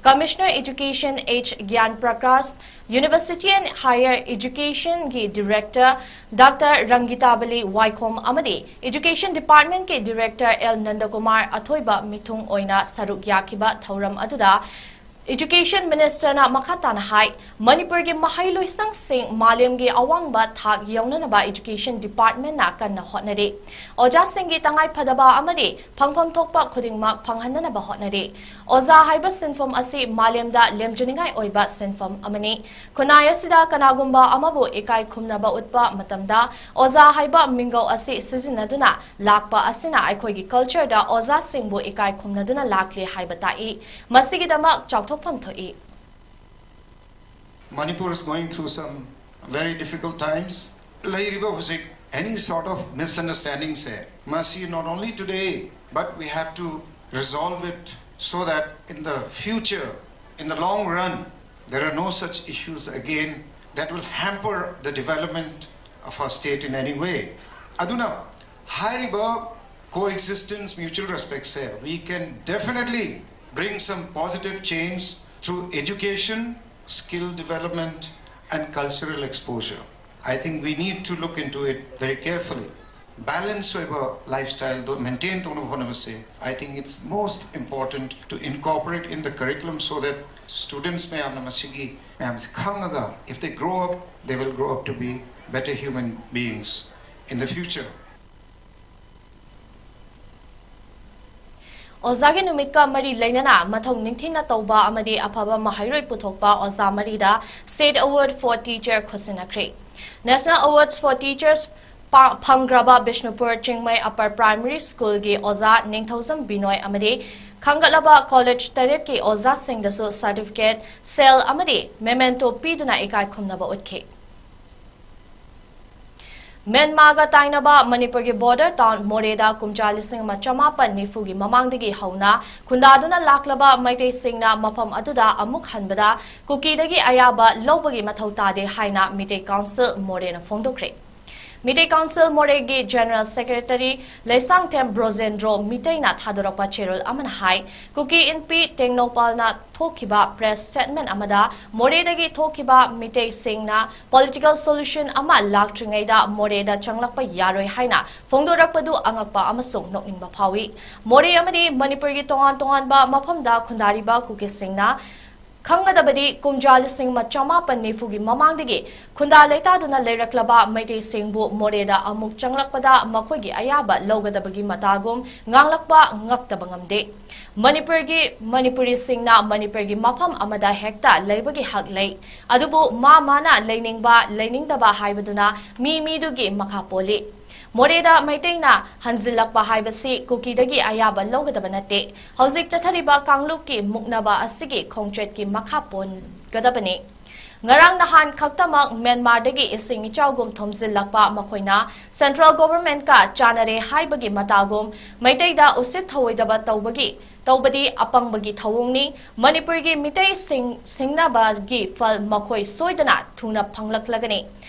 Commissioner Education H ꯒ꯭ꯌꯥꯟ Prakash, University and Higher Educationꯒꯤ Director Doctor ꯔꯪꯒꯤꯇꯥꯕꯂꯤ ꯋꯥꯏꯈꯣꯝ ꯑꯃꯗꯤ Education Departmentꯀꯤ Director L ꯅꯟꯗꯀꯨꯃꯥꯔ ꯑꯊꯣꯏꯕ ꯃꯤꯊꯨꯡ ꯑꯣꯏꯅ ꯁꯔꯨꯛ ꯌꯥꯈꯤꯕ ꯊꯧꯔꯝ ꯑꯗꯨꯗ Education Ministerꯅ ꯃꯈꯥ ꯇꯥꯅ ꯍꯥꯏ, ꯃꯅꯤꯄꯨꯔꯒꯤ ꯃꯍꯩꯂꯣꯏꯁꯪꯁꯤꯡ ꯃꯥꯂꯦꯝꯒꯤ ꯑꯋꯥꯡꯕ ꯊꯥꯛ ꯌꯧꯅꯅꯕ Education Departmentꯅ ꯀꯟꯅ ꯍꯣꯠꯅꯔꯤ꯫ ꯑꯣꯖꯥꯁꯤꯡꯒꯤ ꯇꯉꯥꯏ ꯐꯗꯕ ꯑꯃꯗꯤ ꯐꯪꯐꯝ ꯊꯣꯛꯄ ꯈꯨꯗꯤꯡꯃꯛ ꯐꯪꯍꯟꯅꯅꯕ ꯍꯣꯠꯅꯔꯤ꯫ ꯑꯣꯖꯥ ꯍꯥꯏꯕ ꯁꯤꯟꯐꯝ ꯑꯁꯤ ꯃꯥꯂꯦꯝꯗ ꯂꯦꯝꯖꯅꯤꯡꯉꯥꯏ ꯑꯣꯏꯕ ꯁꯤꯟꯐꯝ ꯑꯃꯅꯤ꯫ ꯈꯨꯟꯅꯥꯏ ꯑꯁꯤꯗ ꯀꯅꯥꯒꯨꯝꯕ ꯑꯃꯕꯨ ꯏꯀꯥꯏ ꯈꯨꯝꯅꯕ ꯎꯠꯄ ꯃꯇꯝꯗ ꯑꯣꯖꯥ ꯍꯥꯏꯕ ꯃꯤꯡꯒꯧ ꯑꯁꯤ ꯁꯤꯖꯤꯟꯅꯗꯨꯅ ꯂꯥꯛꯄ ꯑꯁꯤꯅ ꯑꯩꯈꯣꯏꯒꯤ cultureꯗ ꯑꯣꯖꯥꯁꯤꯡꯕꯨ ꯏꯀꯥꯏ ꯈꯨꯝꯅꯗꯨꯅ ꯂꯥꯛꯂꯤ ꯍꯥꯏꯕ ꯇꯥꯛꯏ꯫ ꯃꯁꯤꯒꯤꯗꯃꯛ ꯆꯥꯎꯊꯣꯛꯐꯝ ꯊꯣꯛꯏ꯫ Manipur is going through some very difficult times. ꯂꯩꯔꯤꯕ ꯍꯧꯖꯤꯛ any sort of misunderstanding ꯁꯦ, ꯃꯁꯤ not only today, but we have to resolve it so that in the future, in the long run, there are no such issues again that will hamper the development of our state in any way. ꯑꯗꯨꯅ ꯍꯥꯏꯔꯤꯕ coexistence, mutual respect say, we can definitely bring some positive change through education, skill development, and cultural exposure. I think we need to look into it very carefully. Balance ꯑꯣꯏꯕ lifestyle ꯗꯣ maintain ꯇꯧꯅꯕ ꯍꯣꯠꯅꯕꯁꯦ, I think it's most important to incorporate in the curriculum so that students ꯃꯌꯥꯝꯅ ꯃꯁꯤꯒꯤ ꯃꯌꯥꯝꯁꯦ ꯈꯪꯉꯒ, if they grow up, they will grow up to be better human beings in the future. ꯑꯣꯖꯥꯒꯤ ꯅꯨꯃꯤꯠꯀ ꯃꯔꯤ ꯂꯩꯅꯅ ꯃꯊꯧ ꯅꯤꯡꯊꯤꯅ ꯇꯧꯕ ꯑꯃꯗꯤ ꯑꯐꯕ ꯃꯍꯩꯔꯣꯏ ꯄꯨꯊꯣꯛꯄ ꯑꯣꯖꯥ ꯃꯔꯤꯗ State Award for Teacher ꯈꯨꯠꯁꯤꯟꯅꯈ꯭ꯔꯦ꯫ National Awards for Teachers ꯄꯥ-, ꯐꯪꯈ꯭ꯔꯕ ꯕꯤꯁꯅꯨꯄꯨꯔ ꯆꯤꯡꯃꯩ Upper Primary Schoolꯒꯤ ꯑꯣꯖꯥ ꯅꯤꯡꯊꯧꯖꯝ ꯕꯤꯅꯣꯏ ꯑꯃꯗꯤ ꯈꯟꯒꯠꯂꯕ college ꯇꯔꯦꯠꯀꯤ ꯑꯣꯖꯥꯁꯤꯡꯗꯁꯨ certificate, ꯁꯦꯜ ꯑꯃꯗꯤ memento ꯄꯤꯗꯨꯅ ꯏꯀꯥꯏ ꯈꯨꯝꯅꯕ ꯎꯠꯈꯤ꯫ ꯃ꯭ꯌꯥꯟꯃꯥꯔꯒ ꯇꯥꯏꯅꯕ ꯃꯅꯤꯄꯨꯔꯒꯤ border town ꯃꯣꯔꯦꯗ ꯀꯨꯝꯖꯥ ꯂꯤꯁꯤꯡ ꯑꯃ ꯆꯃꯥꯄꯟ ꯅꯤꯐꯨꯒꯤ ꯃꯃꯥꯡꯗꯒꯤ ꯍꯧꯅ ꯈꯨꯟꯗꯥꯗꯨꯅ ꯂꯥꯛꯂꯕ ꯃꯩꯇꯩꯁꯤꯡꯅ ꯃꯐꯝ ꯑꯗꯨꯗ ꯑꯃꯨꯛ ꯍꯟꯕꯗ ꯀꯨꯀꯤꯗꯒꯤ ꯑꯌꯥꯕ ꯂꯧꯕꯒꯤ ꯃꯊꯧ ꯇꯥꯗꯦ ꯍꯥꯏꯅ ꯃꯤꯇꯩ Council ꯃꯣꯔꯦꯅ ꯐꯣꯡꯗꯣꯛꯈ꯭ꯔꯦ꯫ ꯃꯤꯇꯩ Council ꯃꯣꯔꯦꯒꯤ General Secretary ꯂꯩꯁꯥꯡꯊꯦꯝ ꯕ꯭ꯔꯣꯖꯦꯟꯗ꯭ꯔꯣ ꯃꯤꯇꯩꯅ ꯊꯥꯗꯣꯔꯛꯄ ꯆꯦꯔꯣꯜ ꯑꯃꯅ ꯍꯥꯏ, ꯀꯨꯀꯤ ꯏꯟꯄꯤ ꯇꯦꯡꯅꯧꯄꯥꯜꯅ ꯊꯣꯛꯈꯤꯕ press statement ꯑꯃꯗ ꯃꯣꯔꯦꯗꯒꯤ ꯊꯣꯛꯈꯤꯕ ꯃꯤꯇꯩꯁꯤꯡꯅ political solution ꯑꯃ ꯂꯥꯛꯇ꯭ꯔꯤꯉꯩꯗ ꯃꯣꯔꯦꯗ ꯆꯪꯂꯛꯄ ꯌꯥꯔꯣꯏ ꯍꯥꯏꯅ ꯐꯣꯡꯗꯣꯔꯛꯄꯗꯨ ꯑꯉꯛꯄ ꯑꯃꯁꯨꯡ ꯅꯣꯛꯅꯤꯡꯕ ꯐꯥꯎꯏ꯫ ꯃꯣꯔꯦ ꯑꯃꯗꯤ ꯃꯅꯤꯄꯨꯔꯒꯤ ꯇꯣꯉꯥꯟ ꯇꯣꯉꯥꯟꯕ ꯃꯐꯝꯗ ꯈꯨꯟꯗꯥꯔꯤꯕ ꯀꯨꯀꯤꯁꯤꯡꯅ ꯈꯪꯒꯗꯕꯗꯤ, ꯀꯨꯝꯖꯥ ꯂꯤꯁꯤꯡ ꯑꯃ ꯆꯃꯥꯄꯟ ꯅꯤꯐꯨꯒꯤ ꯃꯃꯥꯡꯗꯒꯤ ꯈꯨꯟꯗꯥ ꯂꯩꯇꯥꯗꯨꯅ ꯂꯩꯔꯛꯂꯕ ꯃꯩꯇꯩꯁꯤꯡꯕꯨ ꯃꯣꯔꯦꯗ ꯑꯃꯨꯛ ꯆꯪꯂꯛꯄꯗ ꯃꯈꯣꯏꯒꯤ ꯑꯌꯥꯕ ꯂꯧꯒꯗꯕꯒꯤ ꯃꯇꯥꯒꯨꯝ ꯉꯥꯡꯂꯛꯄ ꯉꯛꯇꯕ ꯉꯝꯗꯦ꯫ ꯃꯅꯤꯄꯨꯔꯒꯤ, ꯃꯅꯤꯄꯨꯔꯤꯁꯤꯡꯅ ꯃꯅꯤꯄꯨꯔꯒꯤ ꯃꯐꯝ ꯑꯃꯗ ꯍꯦꯛꯇ ꯂꯩꯕꯒꯤ ꯍꯛ ꯂꯩ꯫ ꯑꯗꯨꯕꯨ ꯃꯥ ꯃꯥꯅ ꯂꯩꯅꯤꯡꯕ, ꯂꯩꯅꯤꯡꯗꯕ ꯍꯥꯏꯕꯗꯨꯅ ꯃꯤ ꯃꯤꯗꯨꯒꯤ ꯃꯈꯥ ꯄꯣꯜꯂꯤ꯫ ꯃꯣꯔꯦꯗ ꯃꯩꯇꯩꯅ ꯍꯟꯖꯤꯜꯂꯛꯄ ꯍꯥꯏꯕꯁꯤ ꯀꯨꯀꯤꯗꯒꯤ ꯑꯌꯥꯕ ꯂꯧꯒꯗꯕ ꯅꯠꯇꯦ꯫ ꯍꯧꯖꯤꯛ ꯆꯠꯊꯔꯤꯕ ꯀꯥꯡꯂꯨꯞꯀꯤ ꯃꯨꯛꯅꯕ ꯑꯁꯤꯒꯤ ꯈꯣꯡꯆꯠꯀꯤ ꯃꯈꯥ ꯄꯣꯟꯒꯗꯕꯅꯤ꯫ ꯉꯔꯥꯡ ꯅꯍꯥꯟ ꯈꯛꯇꯃꯛ ꯃ꯭ꯌꯥꯟꯃꯥꯔꯗꯒꯤ ꯏꯁꯤꯡ ꯏꯆꯥꯎꯒꯨꯝ ꯊꯣꯝꯖꯤꯜꯂꯛꯄ ꯃꯈꯣꯏꯅ central governmentꯀ ꯆꯥꯟꯅꯔꯦ ꯍꯥꯏꯕꯒꯤ ꯃꯇꯥꯒꯨꯝ ꯃꯩꯇꯩꯗ ꯎꯁꯤꯠ ꯊꯧꯑꯣꯏꯗꯕ ꯇꯧꯕꯒꯤ, ꯇꯧꯕꯗꯤ ꯑꯄꯪꯕꯒꯤ ꯊꯧꯑꯣꯡꯅꯤ꯫ ꯃꯅꯤꯄꯨꯔꯒꯤ ꯃꯤꯇꯩꯁꯤꯡ ꯁꯤꯡꯅꯕꯒꯤ ꯐꯜ ꯃꯈꯣꯏ ꯁꯣꯏꯗꯅ ꯊꯨꯅ ꯐꯪꯂꯛꯂꯒꯅꯤ꯫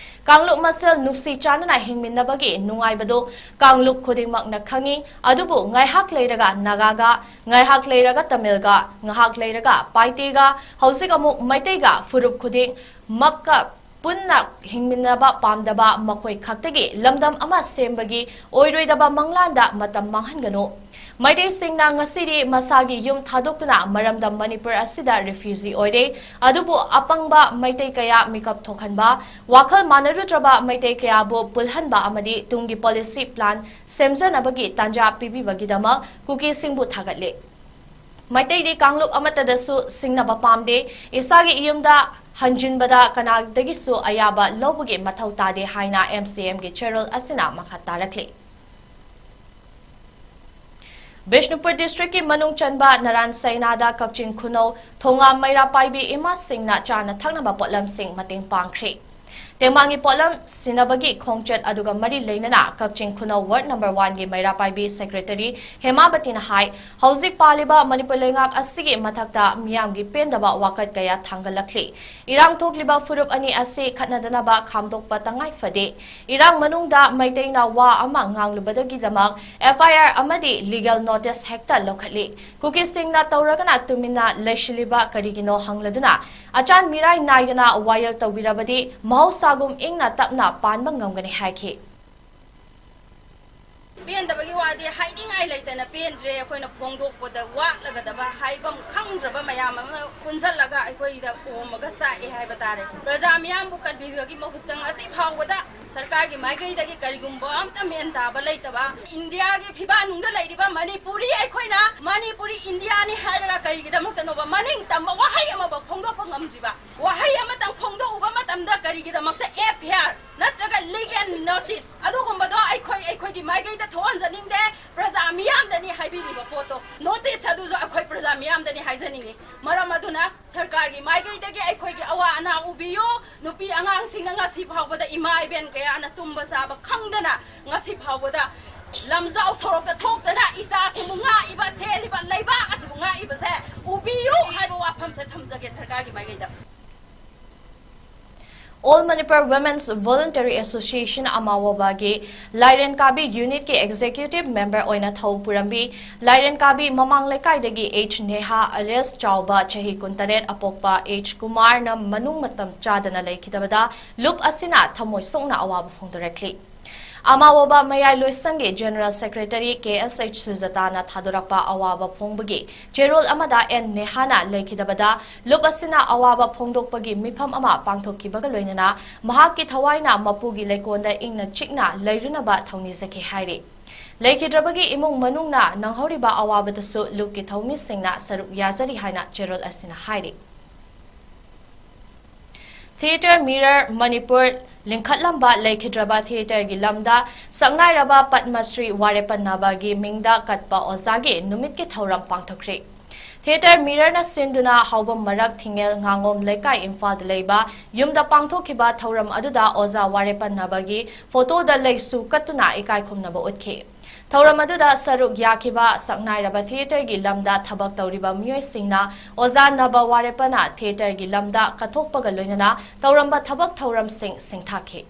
ꯀꯥꯡꯂꯨꯞ ꯃꯁꯦꯜ ꯅꯨꯡꯁꯤ ꯆꯥꯟꯅꯅ ꯍꯤꯡꯃꯤꯟꯅꯕꯒꯤ ꯅꯨꯡꯉꯥꯏꯕꯗꯨ ꯀꯥꯡꯂꯨꯞ ꯈꯨꯗꯤꯡꯃꯛꯅ ꯈꯪꯏ꯫ ꯑꯗꯨꯕꯨ ꯉꯥꯏꯍꯥꯛ ꯂꯩꯔꯒ ꯅꯥꯒꯥꯒ, ꯉꯥꯏꯍꯥꯛ ꯂꯩꯔꯒ ꯇꯥꯃꯤꯜꯒ, ꯉꯥꯏꯍꯥꯛ ꯂꯩꯔꯒ ꯄꯥꯏꯇꯦꯒ, ꯍꯧꯖꯤꯛ ꯑꯃꯨꯛ ꯃꯩꯇꯩꯒ ꯐꯨꯔꯨꯞ ꯈꯨꯗꯤꯡꯃꯛꯀ ꯄꯨꯟꯅ ꯍꯤꯡꯃꯤꯟꯅꯕ ꯄꯥꯝꯗꯕ ꯃꯈꯣꯏ ꯈꯛꯇꯒꯤ ꯂꯝꯗꯝ ꯑꯃ ꯁꯦꯝꯕꯒꯤ ꯑꯣꯏꯔꯣꯏꯗꯕ ꯃꯪꯂꯥꯟꯗ ꯃꯇꯝ ꯃꯥꯡꯍꯟꯒꯅꯨ꯫ ꯃꯩꯇꯩꯁꯤꯡꯅ ꯉꯁꯤꯗꯤ ꯃꯁꯥꯒꯤ ꯌꯨꯝ ꯊꯥꯗꯣꯛꯇꯨꯅ ꯃꯔꯝꯗꯝ ꯃꯅꯤꯄꯨꯔ ꯑꯁꯤꯗ refugee ꯑꯣꯏꯔꯦ꯫ ꯑꯗꯨꯕꯨ ꯑꯄꯪꯕ ꯃꯩꯇꯩ ꯀꯌꯥ ꯃꯤꯀꯞ ꯊꯣꯛꯍꯟꯕ, ꯋꯥꯈꯜ ꯃꯥꯟꯅꯔꯨꯗ꯭ꯔꯕ ꯃꯩꯇꯩ ꯀꯌꯥꯕꯨ ꯄꯨꯜꯍꯟꯕ ꯑꯃꯗꯤ ꯇꯨꯡꯒꯤ policy plan ꯁꯦꯝꯖꯅꯕꯒꯤ ꯇꯥꯟꯖꯥ ꯄꯤꯕꯤꯕꯒꯤꯗꯃꯛ ꯀꯨꯀꯤꯁꯤꯡꯕꯨ ꯊꯥꯒꯠꯂꯤ꯫ ꯃꯩꯇꯩꯗꯤ ꯀꯥꯡꯂꯨꯞ ꯑꯃꯠꯇꯗꯁꯨ ꯁꯤꯡꯅꯕ ꯄꯥꯝꯗꯦ꯫ ꯏꯁꯥꯒꯤ ꯏꯌꯨꯝꯗ ꯍꯟꯖꯤꯟꯕꯗ ꯀꯅꯥꯗꯒꯤꯁꯨ ꯑꯌꯥꯕ ꯂꯧꯕꯒꯤ ꯃꯊꯧ ꯇꯥꯗꯦ ꯍꯥꯏꯅ MCMꯒꯤ ꯆꯦꯔꯣꯜ ꯑꯁꯤꯅ ꯃꯈꯥ ꯇꯥꯔꯛꯂꯤ꯫ ꯕꯤꯁꯅꯨꯄꯨꯔ districtꯀꯤ ꯃꯅꯨꯡ ꯆꯟꯕ ꯅꯔꯥꯟ ꯁꯩꯅꯥꯗ ꯀꯛꯆꯤꯡ ꯈꯨꯅꯧ ꯊꯣꯉꯥꯝ ꯃꯩꯔꯥ ꯄꯥꯏꯕꯤ ꯏꯃꯥꯁꯤꯡꯅ ꯆꯥꯅ ꯊꯛꯅꯕ ꯄꯣꯠꯂꯝꯁꯤꯡ ꯃꯇꯦꯡ ꯄꯥꯡꯈ꯭ꯔꯦ꯫ ꯇꯦꯡꯕꯥꯡꯒꯤ ꯄꯣꯠꯂꯝ ꯁꯤꯟꯅꯕꯒꯤ ꯈꯣꯡꯆꯠ ꯑꯗꯨꯒ ꯃꯔꯤ ꯂꯩꯅꯅ ꯀꯛꯆꯤꯡ ꯈꯨꯅꯧ ward number oneꯒꯤ ꯃꯩꯔꯥ ꯄꯥꯏꯕꯤ secretary ꯍꯦꯃꯥꯕꯇꯤꯅ ꯍꯥꯏ, ꯍꯧꯖꯤꯛ ꯄꯥꯜꯂꯤꯕ ꯃꯅꯤꯄꯨꯔ ꯂꯩꯉꯥꯛ ꯑꯁꯤꯒꯤ ꯃꯊꯛꯇ ꯃꯤꯌꯥꯝꯒꯤ ꯄꯦꯟꯗꯕ ꯋꯥꯀꯠ ꯀꯌꯥ ꯊꯥꯡꯒꯠꯂꯛꯂꯤ꯫ ꯏꯔꯥꯡ ꯊꯣꯛꯂꯤꯕ ꯐꯨꯔꯨꯞ ꯑꯅꯤ ꯑꯁꯤ ꯈꯠꯅꯗꯅꯕ ꯈꯥꯝꯗꯣꯛꯄ ꯇꯉꯥꯏ ꯐꯗꯦ꯫ ꯏꯔꯥꯡ ꯃꯅꯨꯡꯗ ꯃꯩꯇꯩꯅ ꯋꯥ ꯑꯃ ꯉꯥꯡꯂꯨꯕꯗꯒꯤꯗꯃꯛ FIR ꯑꯃꯗꯤ legal notice ꯍꯦꯛꯇ ꯂꯧꯈꯠꯂꯤ꯫ ꯀꯨꯀꯤꯁꯤꯡꯅ ꯇꯧꯔꯒꯅ ꯇꯨꯃꯤꯟꯅ ꯂꯩꯁꯤꯜꯂꯤꯕ ꯀꯔꯤꯒꯤꯅꯣ ꯍꯪꯂꯗꯨꯅ ꯑꯆꯥꯟ ꯃꯤꯔꯥꯏ ꯅꯥꯏꯗꯅ ꯋꯥꯌꯦꯜ ꯇꯧꯕꯤꯔꯕꯗꯤ ꯃꯍꯧꯁꯥꯒꯨꯝ ꯏꯪꯅ ꯇꯞꯅ ꯄꯥꯟꯕ ꯉꯝꯒꯅꯤ ꯍꯥꯏꯈꯤ꯫ ꯄꯦꯟꯗꯕꯒꯤ ꯋꯥꯗꯤ ꯍꯥꯏꯅꯤꯡꯉꯥꯏ ꯂꯩꯇꯅ ꯄꯦꯟꯗ꯭ꯔꯦ꯫ ꯑꯩꯈꯣꯏꯅ ꯐꯣꯡꯗꯣꯛꯄꯗ ꯋꯥꯠꯂꯒꯗꯕ, ꯍꯥꯏꯐꯝ ꯈꯪꯗ꯭ꯔꯕ ꯃꯌꯥꯝ ꯑꯃ ꯄꯨꯟꯁꯤꯜꯂꯒ ꯑꯩꯈꯣꯏꯗ ꯑꯣꯝꯃꯒ ꯆꯥꯛꯑꯦ ꯍꯥꯏꯕ ꯇꯥꯔꯦ꯫ ꯄ꯭ꯔꯖꯥ ꯃꯤꯌꯥꯝꯕꯨ ꯀꯟꯕꯤꯕꯒꯤ ꯃꯍꯨꯠꯇ ꯉꯁꯤ ꯐꯥꯎꯕꯗ ꯁꯔꯀꯥꯔꯒꯤ ꯃꯥꯏꯀꯩꯗꯒꯤ ꯀꯔꯤꯒꯨꯝꯕ ꯑꯝꯇ ꯃꯦꯟ ꯇꯥꯕ ꯂꯩꯇꯕ, ꯏꯟꯗꯤꯌꯥꯒꯤ ꯐꯤꯕꯥꯟꯅꯨꯡꯗ ꯂꯩꯔꯤꯕ ꯃꯅꯤꯄꯨꯔꯤ ꯑꯩꯈꯣꯏꯅ ꯃꯅꯤꯄꯨꯔꯤ ꯏꯟꯗꯤꯌꯥꯅꯤ ꯍꯥꯏꯔꯒ ꯀꯔꯤꯒꯤꯗꯃꯛꯇꯅꯣꯕ ꯃꯅꯤꯡ ꯇꯝꯕ ꯋꯥꯍꯩ ꯑꯃꯐꯥꯎ ꯐꯣꯡꯗꯣꯛꯄ ꯉꯝꯗ꯭ꯔꯤꯕ? ꯋꯥꯍꯩ ꯑꯃꯇꯪ ꯐꯣꯡꯗꯣꯛꯎꯕ ꯃꯇꯝꯗ ꯀꯔꯤꯒꯤꯗꯃꯛꯇ F I R ꯅꯠꯇ꯭ꯔꯒ legal notice ꯑꯗꯨꯒꯨꯝꯕꯗꯣ ꯑꯩꯈꯣꯏ ꯑꯩꯈꯣꯏꯒꯤ ꯃꯥꯏꯀꯩꯗ ꯊꯣꯛꯍꯟꯖꯅꯤꯡꯗꯦ꯫ ꯄ꯭ꯔꯖꯥ ꯃꯤꯌꯥꯝꯗꯅꯤ ꯍꯥꯏꯕꯤꯔꯤꯕ ꯄꯣꯠꯇꯣ, notice ꯑꯗꯨꯁꯨ ꯑꯩꯈꯣꯏ ꯄ꯭ꯔꯖꯥ ꯃꯤꯌꯥꯝꯗꯅꯤ ꯍꯥꯏꯖꯅꯤꯡꯉꯤ꯫ ꯃꯔꯝ ꯑꯗꯨꯅ ꯁꯔꯀꯥꯔꯒꯤ ꯃꯥꯏꯀꯩꯗꯒꯤ ꯑꯩꯈꯣꯏꯒꯤ ꯑꯋꯥ ꯑꯅꯥ ꯎꯕꯤꯌꯨ꯫ ꯅꯨꯄꯤ ꯑꯉꯥꯡꯁꯤꯡꯅ ꯉꯁꯤ ꯐꯥꯎꯕꯗ ꯏꯃꯥ ꯏꯕꯦꯟ ꯀꯌꯥꯅ ꯇꯨꯝꯕ ꯆꯥꯕ ꯈꯪꯗꯅ ꯉꯁꯤ ꯐꯥꯎꯕꯗ ꯂꯝꯖꯥꯎ ꯁꯣꯔꯣꯛꯇ ꯊꯣꯛꯇꯅ ꯏꯆꯥꯁꯤꯕꯨ ꯉꯥꯛꯏꯕ, ꯁꯦꯜꯂꯤꯕ ꯂꯩꯕꯥꯛ ꯑꯁꯤꯕꯨ ꯉꯥꯛꯏꯕꯁꯦ ꯎꯕꯤꯌꯨ ꯍꯥꯏꯕ ꯋꯥꯐꯝꯁꯦ ꯊꯝꯖꯒꯦ ꯁꯔꯀꯥꯔꯒꯤ ꯃꯥꯏꯀꯩꯗ꯫ All Manipur Women's Voluntary Association ꯑꯃꯥꯋꯣꯕꯥꯒꯤ ꯂꯥꯏꯔꯦꯟ ꯀꯥꯕꯤ unitꯀꯤ executive member ꯑꯣꯏꯅ ꯊꯧ ꯄꯨꯔꯝꯕꯤ ꯂꯥꯏꯔꯦꯟ ꯀꯥꯕꯤ ꯃꯃꯥꯡ ꯂꯩꯀꯥꯏꯗꯒꯤ H ꯅꯦꯍꯥ alias ꯆꯥꯎꯕ ꯆꯍꯤ ꯀꯨꯟꯇꯔꯦꯠ ꯑꯄꯣꯛꯄ H ꯀꯨꯃꯥꯔꯅ ꯃꯅꯨꯡ ꯃꯇꯝ ꯆꯥꯗꯅ ꯂꯩꯈꯤꯗꯕꯗ ꯂꯨꯞ ꯑꯁꯤꯅ ꯊꯃꯣꯏ ꯁꯣꯛꯅ ꯑꯋꯥꯕ ꯐꯣꯡꯗꯣꯔꯛꯂꯤ꯫ ꯑꯃꯥꯋꯣꯕꯥ ꯃꯌꯥꯏ ꯂꯣꯏꯁꯪꯒꯤ general secretary K S H ꯁꯨꯖꯇꯥꯅ ꯊꯥꯗꯣꯔꯛꯄ ꯑꯋꯥꯕ ꯐꯣꯡꯕꯒꯤ ꯆꯦꯔꯣꯜ ꯑꯃꯗ N ꯅꯦꯍꯥꯅ ꯂꯩꯈꯤꯗꯕꯗ ꯂꯨꯞ ꯑꯁꯤꯅ ꯑꯋꯥꯕ ꯐꯣꯡꯗꯣꯛꯄꯒꯤ ꯃꯤꯐꯝ ꯑꯃ ꯄꯥꯡꯊꯣꯛꯈꯤꯕꯒ ꯂꯣꯏꯅꯅ ꯃꯍꯥꯛꯀꯤ ꯊꯋꯥꯏꯅ ꯃꯄꯨꯒꯤ ꯂꯩꯀꯣꯜꯗ ꯏꯪꯅ ꯆꯤꯛꯅ ꯂꯩꯔꯨꯅꯕ ꯊꯧꯅꯤꯖꯈꯤ ꯍꯥꯏꯔꯤ꯫ ꯂꯩꯈꯤꯗ꯭ꯔꯕꯒꯤ ꯏꯃꯨꯡ ꯃꯅꯨꯡꯅ ꯅꯪꯍꯧꯔꯤꯕ ꯑꯋꯥꯕꯗꯁꯨ ꯂꯨꯞꯀꯤ ꯊꯧꯃꯤꯁꯤꯡꯅ ꯁꯔꯨꯛ ꯌꯥꯖꯔꯤ ꯍꯥꯏꯅ ꯆꯦꯔꯣꯜ ꯑꯁꯤꯅ ꯍꯥꯏꯔꯤ꯫ Theatre Mirror ꯃꯅꯤꯄꯨꯔ ꯂꯤꯡꯈꯠꯂꯝꯕ ꯂꯩꯈꯤꯗ꯭ꯔꯕ theatreꯒꯤ ꯂꯝꯗ ꯁꯛꯅꯥꯏꯔꯕ ꯄꯗꯃꯁ꯭ꯔꯤ ꯋꯥꯔꯦꯄꯟ ꯅꯥꯕꯒꯤ ꯃꯤꯡꯗ ꯀꯠꯄ ꯑꯣꯖꯥꯒꯤ ꯅꯨꯃꯤꯠꯀꯤ ꯊꯧꯔꯝ ꯄꯥꯡꯊꯣꯛꯈ꯭ꯔꯤ꯫ Theatre Mirrorꯅ ꯁꯤꯟꯗꯨꯅ ꯍꯥꯎꯕꯝ ꯃꯔꯛ ꯊꯤꯡꯉꯦꯜ ꯉꯥꯉꯣꯝ ꯂꯩꯀꯥꯏ ꯏꯝꯐꯥꯜꯗ ꯂꯩꯕ ꯌꯨꯝꯗ ꯄꯥꯡꯊꯣꯛꯈꯤꯕ ꯊꯧꯔꯝ ꯑꯗꯨꯗ ꯑꯣꯖꯥ ꯋꯥꯔꯦꯄꯟ ꯅꯥꯕꯒꯤ photoꯗ ꯂꯩꯁꯨ ꯀꯠꯇꯨꯅ ꯏꯀꯥꯏ ꯈꯨꯝꯅꯕ ꯎꯠꯈꯤ꯫ ꯊꯧꯔꯝ ꯑꯗꯨꯗ ꯁꯔꯨꯛ ꯌꯥꯈꯤꯕ ꯁꯛꯅꯥꯏꯔꯕ theatreꯒꯤ ꯂꯝꯗ ꯊꯕꯛ ꯇꯧꯔꯤꯕ ꯃꯤꯑꯣꯏꯁꯤꯡꯅ ꯑꯣꯖꯥ ꯅꯕ ꯋꯥꯔꯦꯄꯟꯅ theatreꯒꯤ ꯂꯝꯗ ꯀꯠꯊꯣꯛꯄꯒ ꯂꯣꯏꯅꯅ ꯇꯧꯔꯝꯕ ꯊꯕꯛ ꯊꯧꯔꯝꯁꯤꯡ ꯁꯤꯡꯊꯥꯈꯤ꯫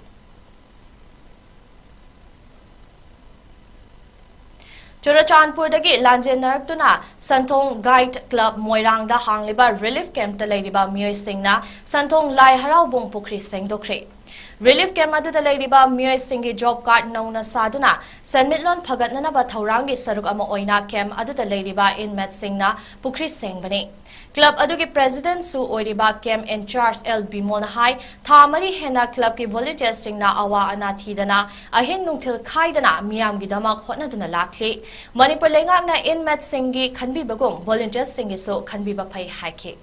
ꯆꯨꯔꯆꯥꯟꯄꯨꯔꯗꯒꯤ ꯂꯥꯟꯖꯦꯟꯅꯔꯛꯇꯨꯅ ꯁꯟꯊꯣꯡ Guide Club ꯃꯣꯏꯔꯥꯡꯗ ꯍꯥꯡꯂꯤꯕ relief campꯇ ꯂꯩꯔꯤꯕ ꯃꯤꯑꯣꯏꯁꯤꯡꯅ ꯁꯟꯊꯣꯡ ꯂꯥꯏ ꯍꯔꯥꯎꯕꯨꯡ ꯄꯨꯈ꯭ꯔꯤ ꯁꯦꯡꯗꯣꯛꯈ꯭ꯔꯦ꯫ Relief camp ꯑꯗꯨꯗ ꯂꯩꯔꯤꯕ ꯃꯤꯑꯣꯏꯁꯤꯡꯒꯤ job card ꯅꯧꯅ ꯁꯥꯗꯨꯅ ꯁꯦꯟꯃꯤꯠꯂꯣꯟ ꯐꯒꯠꯅꯅꯕ ꯊꯧꯔꯥꯡꯒꯤ ꯁꯔꯨꯛ ꯑꯃ ꯑꯣꯏꯅ camp ꯑꯗꯨꯗ ꯂꯩꯔꯤꯕ inmateꯁꯤꯡꯅ ꯄꯨꯈ꯭ꯔꯤ ꯁꯦꯡꯕꯅꯤ꯫ Club ꯑꯗꯨꯒꯤ presidentꯁꯨ ꯑꯣꯏꯔꯤꯕ camp in charge ꯑꯦꯜ ꯕꯤꯃꯣꯜꯅ ꯍꯥꯏ, ꯊꯥ ꯃꯔꯤ ꯍꯦꯟꯅ clubꯀꯤ volunteerꯁꯤꯡꯅ ꯑꯋꯥ ꯑꯅꯥ ꯊꯤꯗꯅ, ꯑꯍꯤꯡ ꯅꯨꯡꯊꯤꯜ ꯈꯥꯏꯗꯅ ꯃꯤꯌꯥꯝꯒꯤꯗꯃꯛ ꯍꯣꯠꯅꯗꯨꯅ ꯂꯥꯛꯂꯤ꯫ ꯃꯅꯤꯄꯨꯔ ꯂꯩꯉꯥꯛꯅ inmateꯁꯤꯡꯒꯤ ꯈꯟꯕꯤꯕꯒꯨꯝ volunteerꯁꯤꯡꯒꯤꯁꯨ ꯈꯟꯕꯤꯕ ꯐꯩ ꯍꯥꯏꯈꯤ꯫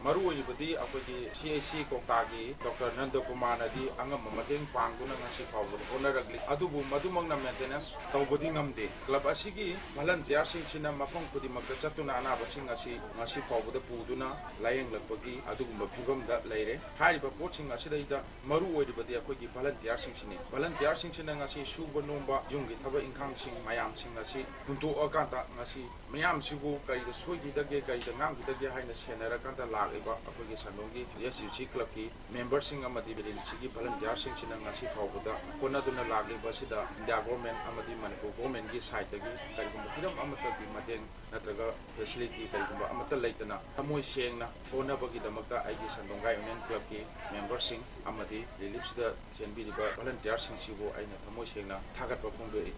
ꯃꯔꯨ ꯑꯣꯏꯔꯤꯕꯗꯤ ꯑꯩꯈꯣꯏꯒꯤ C H C ꯀ꯭ꯋꯥꯛꯇꯥꯒꯤ ꯗꯣꯛꯇꯔ ꯅꯟꯗꯀꯨꯃꯥꯔꯅꯗꯤ ꯑꯉꯝꯕ ꯃꯇꯦꯡ ꯄꯥꯡꯗꯨꯅ ꯉꯁꯤ ꯐꯥꯎꯕꯗ ꯍꯣꯠꯅꯔꯛꯂꯤ꯫ ꯑꯗꯨꯕꯨ ꯃꯗꯨꯃꯛꯅ maintenance ꯇꯧꯕꯗꯤ ꯉꯝꯗꯦ꯫ Club ꯑꯁꯤꯒꯤ volunteerꯁꯤꯡꯁꯤꯅ ꯃꯐꯝ ꯈꯨꯗꯤꯡꯃꯛꯇ ꯆꯠꯇꯨꯅ ꯑꯅꯥꯕꯁꯤꯡ ꯑꯁꯤ ꯉꯁꯤ ꯐꯥꯎꯕꯗ ꯄꯨꯗꯨꯅ ꯂꯥꯌꯦꯡꯂꯛꯄꯒꯤ ꯑꯗꯨꯒꯨꯝꯕ ꯐꯤꯕꯝꯗ ꯂꯩꯔꯦ꯫ ꯍꯥꯏꯔꯤꯕ ꯄꯣꯠꯁꯤꯡ ꯑꯁꯤꯗꯩꯗ ꯃꯔꯨ ꯑꯣꯏꯔꯤꯕꯗꯤ ꯑꯩꯈꯣꯏꯒꯤ volunteerꯁꯤꯡꯁꯤꯅꯤ꯫ Volunteerꯁꯤꯡꯁꯤꯅ ꯉꯁꯤ ꯁꯨꯕ ꯅꯣꯝꯕ, ꯌꯨꯝꯒꯤ ꯊꯕꯛ ꯏꯪꯈꯥꯡꯁꯤꯡ ꯃꯌꯥꯝꯁꯤꯡ ꯑꯁꯤ ꯍꯨꯟꯗꯣꯛꯑꯀꯥꯟꯗ ꯉꯁꯤ ꯃꯌꯥꯝꯁꯤꯕꯨ ꯀꯔꯤꯗ ꯁꯣꯏꯈꯤꯗꯒꯦ, ꯀꯔꯤꯗ ꯉꯥꯡꯈꯤꯗꯒꯦ ꯍꯥꯏꯅ ꯁꯦꯟꯅꯔꯀꯥꯟꯗ ꯂꯥꯛꯂꯤꯕ ꯑꯩꯈꯣꯏꯒꯤ ꯁꯟꯗꯣꯡꯒꯤ S U C clubꯀꯤ memberꯁꯤꯡ ꯑꯃꯗꯤ reliefꯁꯤꯒꯤ volunteerꯁꯤꯡꯁꯤꯅ ꯉꯁꯤ ꯐꯥꯎꯕꯗ ꯍꯣꯠꯅꯗꯨꯅ ꯂꯥꯛꯂꯤꯕ ꯑꯁꯤꯗ India government ꯑꯃꯗꯤ ꯃꯅꯤꯄꯨꯔ governmentꯀꯤ sideꯇꯒꯤ ꯀꯔꯤꯒꯨꯝꯕ ꯍꯤꯔꯝ ꯑꯃꯠꯇꯒꯤ ꯃꯇꯦꯡ ꯅꯠꯇ꯭ꯔꯒ facility ꯀꯔꯤꯒꯨꯝꯕ ꯑꯃꯠꯇ ꯂꯩꯇꯅ ꯊꯃꯣꯏ ꯁꯦꯡꯅ ꯍꯣꯠꯅꯕꯒꯤꯗꯃꯛꯇ ꯑꯩꯒꯤ ꯁꯟꯗꯣꯡꯒꯥꯏ Union clubꯀꯤ memberꯁꯤꯡ ꯑꯃꯗꯤ reliefꯁꯤꯗ ꯆꯦꯟꯕꯤꯔꯤꯕ volunteerꯁꯤꯡꯁꯤꯕꯨ ꯑꯩꯅ ꯊꯃꯣꯏ ꯁꯦꯡꯅ ꯊꯥꯒꯠꯄ ꯐꯣꯡꯗꯣꯛꯏ꯫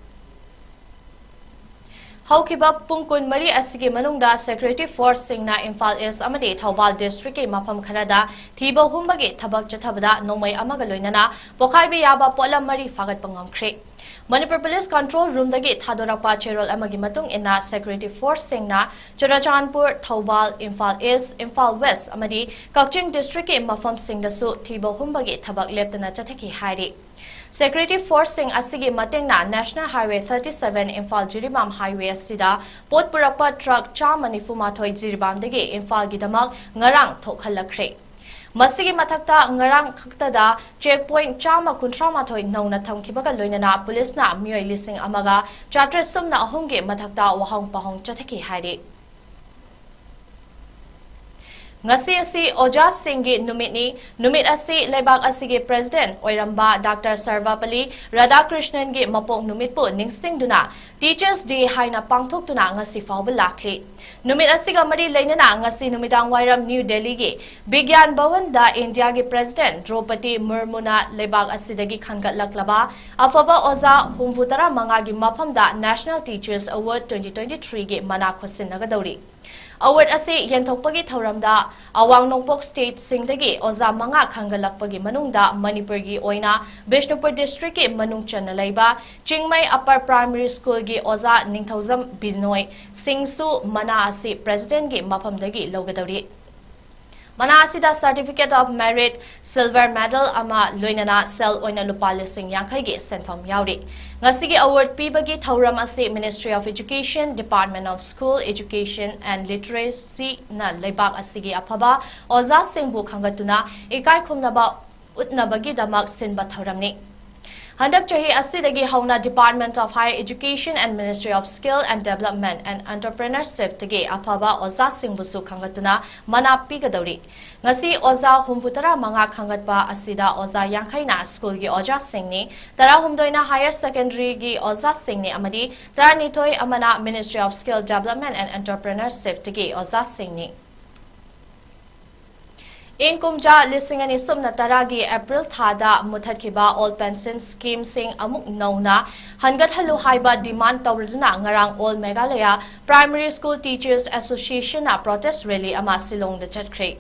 ꯍꯧꯈꯤꯕ ꯄꯨꯡ ꯀꯨꯟꯃꯔꯤ ꯑꯁꯤꯒꯤ ꯃꯅꯨꯡꯗ security forceꯁꯤꯡꯅ ꯏꯝꯐꯥꯜ East ꯑꯃꯗꯤ ꯊꯧꯕꯥꯜ districtꯀꯤ ꯃꯐꯝ ꯈꯔꯗ ꯊꯤꯕ ꯍꯨꯝꯕꯒꯤ ꯊꯕꯛ ꯆꯠꯊꯕꯗ ꯅꯣꯡꯃꯩ ꯑꯃꯒ ꯂꯣꯏꯅꯅ ꯄꯣꯈꯥꯏꯕ ꯌꯥꯕ ꯄꯣꯠꯂꯝ ꯃꯔꯤ ꯐꯥꯒꯠꯄ ꯉꯝꯈ꯭ꯔꯦ꯫ ꯃꯅꯤꯄꯨꯔ Police Control Roomꯗꯒꯤ ꯊꯥꯗꯣꯔꯛꯄ ꯆꯦꯔꯣꯜ ꯑꯃꯒꯤ ꯃꯇꯨꯡ ꯏꯟꯅ security forceꯁꯤꯡꯅ Churachandpur, Thoubal, Imphal East, Imphal West ꯑꯃꯗꯤ ꯀꯛꯆꯤꯡ districtꯀꯤ ꯃꯐꯝꯁꯤꯡꯗꯁꯨ ꯊꯤꯕ ꯍꯨꯝꯕꯒꯤ ꯊꯕꯛ ꯂꯦꯞꯇꯅ ꯆꯠꯊꯈꯤ ꯍꯥꯏꯔꯤ꯫ Security forceꯁꯤꯡ ꯑꯁꯤꯒꯤ ꯃꯇꯦꯡꯅ National Highway thirty seven Imphal Jiribam highway ꯑꯁꯤꯗ ꯄꯣꯠ ꯄꯨꯔꯛꯄ truck ꯆꯥꯝꯃ ꯅꯤꯐꯨ ꯃꯥꯊꯣꯏ ꯖꯤꯔꯤꯕꯥꯝꯗꯒꯤ ꯏꯝꯐꯥꯜꯒꯤꯗꯃꯛ ꯉꯔꯥꯡ ꯊꯣꯛꯍꯜꯂꯛꯈ꯭ꯔꯦ꯫ ꯃꯁꯤꯒꯤ ꯃꯊꯛꯇ ꯉꯔꯥꯡ ꯈꯛꯇꯗ check point ꯆꯥꯝꯃ ꯀꯨꯟꯊ꯭ꯔꯥ ꯃꯥꯊꯣꯏ ꯅꯧꯅ ꯊꯝꯈꯤꯕꯒ ꯂꯣꯏꯅꯅ policeꯅ ꯃꯤꯑꯣꯏ ꯂꯤꯁꯤꯡ ꯑꯃꯒ ꯆꯥꯇ꯭ꯔꯦꯠ ꯁꯨꯞꯅ ꯑꯍꯨꯝꯒꯤ ꯃꯊꯛꯇ ꯋꯥꯍꯪ ꯄꯥꯎꯍꯪ ꯆꯠꯊꯈꯤ ꯍꯥꯏꯔꯤ꯫ ꯉꯁꯤ ꯑꯁꯤ ꯑꯣꯖꯥꯁꯤꯡꯒꯤ ꯅꯨꯃꯤꯠꯅꯤ꯫ ꯅꯨꯃꯤꯠ ꯑꯁꯤ ꯂꯩꯕꯥꯛ ꯑꯁꯤꯒꯤ president ꯑꯣꯏꯔꯝꯕ Doctor Sarvepalli Radhakrishnan ꯒꯤ ꯃꯄꯣꯛ ꯅꯨꯃꯤꯠꯄꯨ ꯅꯤꯡꯁꯤꯡꯗꯨꯅ Teachers Day ꯍꯥꯏꯅ ꯄꯥꯡꯊꯣꯛꯇꯨꯅ ꯉꯁꯤ ꯐꯥꯎꯕ ꯂꯥꯛꯂꯤ꯫ ꯅꯨꯃꯤꯠ ꯑꯁꯤꯒ ꯃꯔꯤ ꯂꯩꯅꯅ ꯉꯁꯤ ꯅꯨꯃꯤꯗꯥꯡ ꯋꯥꯏꯔꯝ ꯅ꯭ꯌꯨ ꯗꯦꯜꯂꯤꯒꯤ ꯕꯤꯒ꯭ꯌꯥꯟ ꯚꯋꯟꯗ ꯏꯟꯗꯤꯌꯥꯒꯤ ꯄ꯭ꯔꯦꯁꯤꯗꯦꯟꯠ ꯗ꯭ꯔꯧꯄꯗꯤ ꯃꯨꯔꯃꯨꯅ ꯂꯩꯕꯥꯛ ꯑꯁꯤꯗꯒꯤ ꯈꯟꯒꯠꯂꯛꯂꯕ ꯑꯐꯕ ꯑꯣꯖꯥ ꯍꯨꯝꯐꯨ ꯇꯔꯥ ꯃꯉꯥꯒꯤ ꯃꯐꯝꯗ National Teachers Award twenty twenty-three ꯒꯤ ꯃꯅꯥ ꯈꯨꯠꯁꯤꯟꯅꯒꯗꯧꯔꯤ꯫ Award ꯑꯁꯤ ꯌꯦꯟꯊꯣꯛꯄꯒꯤ ꯊꯧꯔꯝꯗ ꯑꯋꯥꯡ ꯅꯣꯡꯄꯣꯛ ꯁ꯭ꯇꯦꯠꯁꯤꯡꯗꯒꯤ ꯑꯣꯖꯥ ꯃꯉꯥ ꯈꯟꯒꯠꯂꯛꯄꯒꯤ ꯃꯅꯨꯡꯗ ꯃꯅꯤꯄꯨꯔꯒꯤ ꯑꯣꯏꯅ ꯕꯤꯁꯅꯨꯄꯨꯔ ꯗꯤꯁꯇ꯭ꯔꯤꯛꯀꯤ ꯃꯅꯨꯡ ꯆꯟꯅ ꯂꯩꯕ ꯆꯤꯡꯃꯩ ꯑꯞꯄꯔ ꯄ꯭ꯔꯥꯏꯃꯔꯤ ꯁ꯭ꯀꯨꯜꯒꯤ ꯑꯣꯖꯥ ꯅꯤꯡꯊꯧꯖꯝ ꯕꯤꯅꯣꯏ ꯁꯤꯡꯁꯨ ꯃꯅꯥ ꯑꯁꯤ ꯄ꯭ꯔꯦꯁꯤꯗꯦꯟꯠꯀꯤ ꯃꯐꯝꯗꯒꯤ ꯂꯧꯒꯗꯧꯔꯤ꯫ ꯃꯅꯥ ꯑꯁꯤꯗ Certificate of Merit, Silver Medal ꯑꯃ ꯂꯣꯏꯅꯅ ꯁꯦꯜ ꯑꯣꯏꯅ ꯂꯨꯄꯥ ꯂꯤꯁꯤꯡ ꯌꯥꯡꯈꯩꯒꯤ ꯁꯦꯟꯐꯝ ꯌꯥꯎꯔꯤ꯫ ꯉꯁꯤꯒꯤ award ꯄꯤꯕꯒꯤ ꯊꯧꯔꯝ ꯑꯁꯤ Ministry of Education, Department of School Education and Literacy ꯅ ꯂꯩꯕꯥꯛ ꯑꯁꯤꯒꯤ ꯑꯐꯕ ꯑꯣꯖꯥꯁꯤꯡꯕꯨ ꯈꯪꯒꯠꯇꯨꯅ ꯏꯀꯥꯏ ꯈꯨꯝꯅꯕ ꯎꯠꯅꯕꯒꯤꯗꯃꯛ ꯁꯤꯟꯕ ꯊꯧꯔꯝꯅꯤ꯫ ꯍꯟꯗꯛ ꯆꯍꯤ ꯑꯁꯤꯗꯒꯤ ꯍꯧꯅ Department of Higher Education and Ministry of Skill and Development and Entrepreneurship ꯇꯒꯤ ꯑꯐꯕ ꯑꯣꯖꯥꯁꯤꯡꯕꯨꯁꯨ ꯈꯪꯒꯠꯇꯨꯅ ꯃꯅꯥ ꯄꯤꯒꯗꯧꯔꯤ꯫ ꯉꯁꯤ ꯑꯣꯖꯥ ꯍꯨꯝꯐꯨ ꯇꯔꯥ ꯃꯉꯥ ꯈꯟꯒꯠꯄ ꯑꯁꯤꯗ ꯑꯣꯖꯥ ꯌꯥꯡꯈꯩꯅ ꯁ꯭ꯀꯨꯜꯒꯤ ꯑꯣꯖꯥꯁꯤꯡꯅꯤ, ꯇꯔꯥꯍꯨꯝꯗꯣꯏꯅ higher secondary ꯒꯤ ꯑꯣꯖꯥꯁꯤꯡꯅꯤ ꯑꯃꯗꯤ ꯇꯔꯥꯅꯤꯊꯣꯏ ꯑꯃꯅ Ministry of Skill Development and Entrepreneurship ꯇꯒꯤ ꯑꯣꯖꯥꯁꯤꯡꯅꯤ꯫ ꯏꯪ ꯀꯨꯝꯖꯥ ꯂꯤꯁꯤꯡ ꯑꯅꯤ ꯁꯨꯞꯅ ꯇꯔꯥꯒꯤ ꯑꯦꯄ꯭ꯔꯤꯜ ꯊꯥꯗ ꯃꯨꯊꯠꯈꯤꯕ Old Pension Scheme ꯁꯤꯡ ꯑꯃꯨꯛ ꯅꯧꯅ ꯍꯟꯒꯠꯍꯜꯂꯨ ꯍꯥꯏꯕ demand ꯇꯧꯔꯗꯨꯅ ꯉꯔꯥꯡ All Meghalaya Primary School Teachers Association ꯅ protest rally ꯑꯃ ꯁꯤꯂꯣꯡꯗ ꯆꯠꯈ꯭ꯔꯦ꯫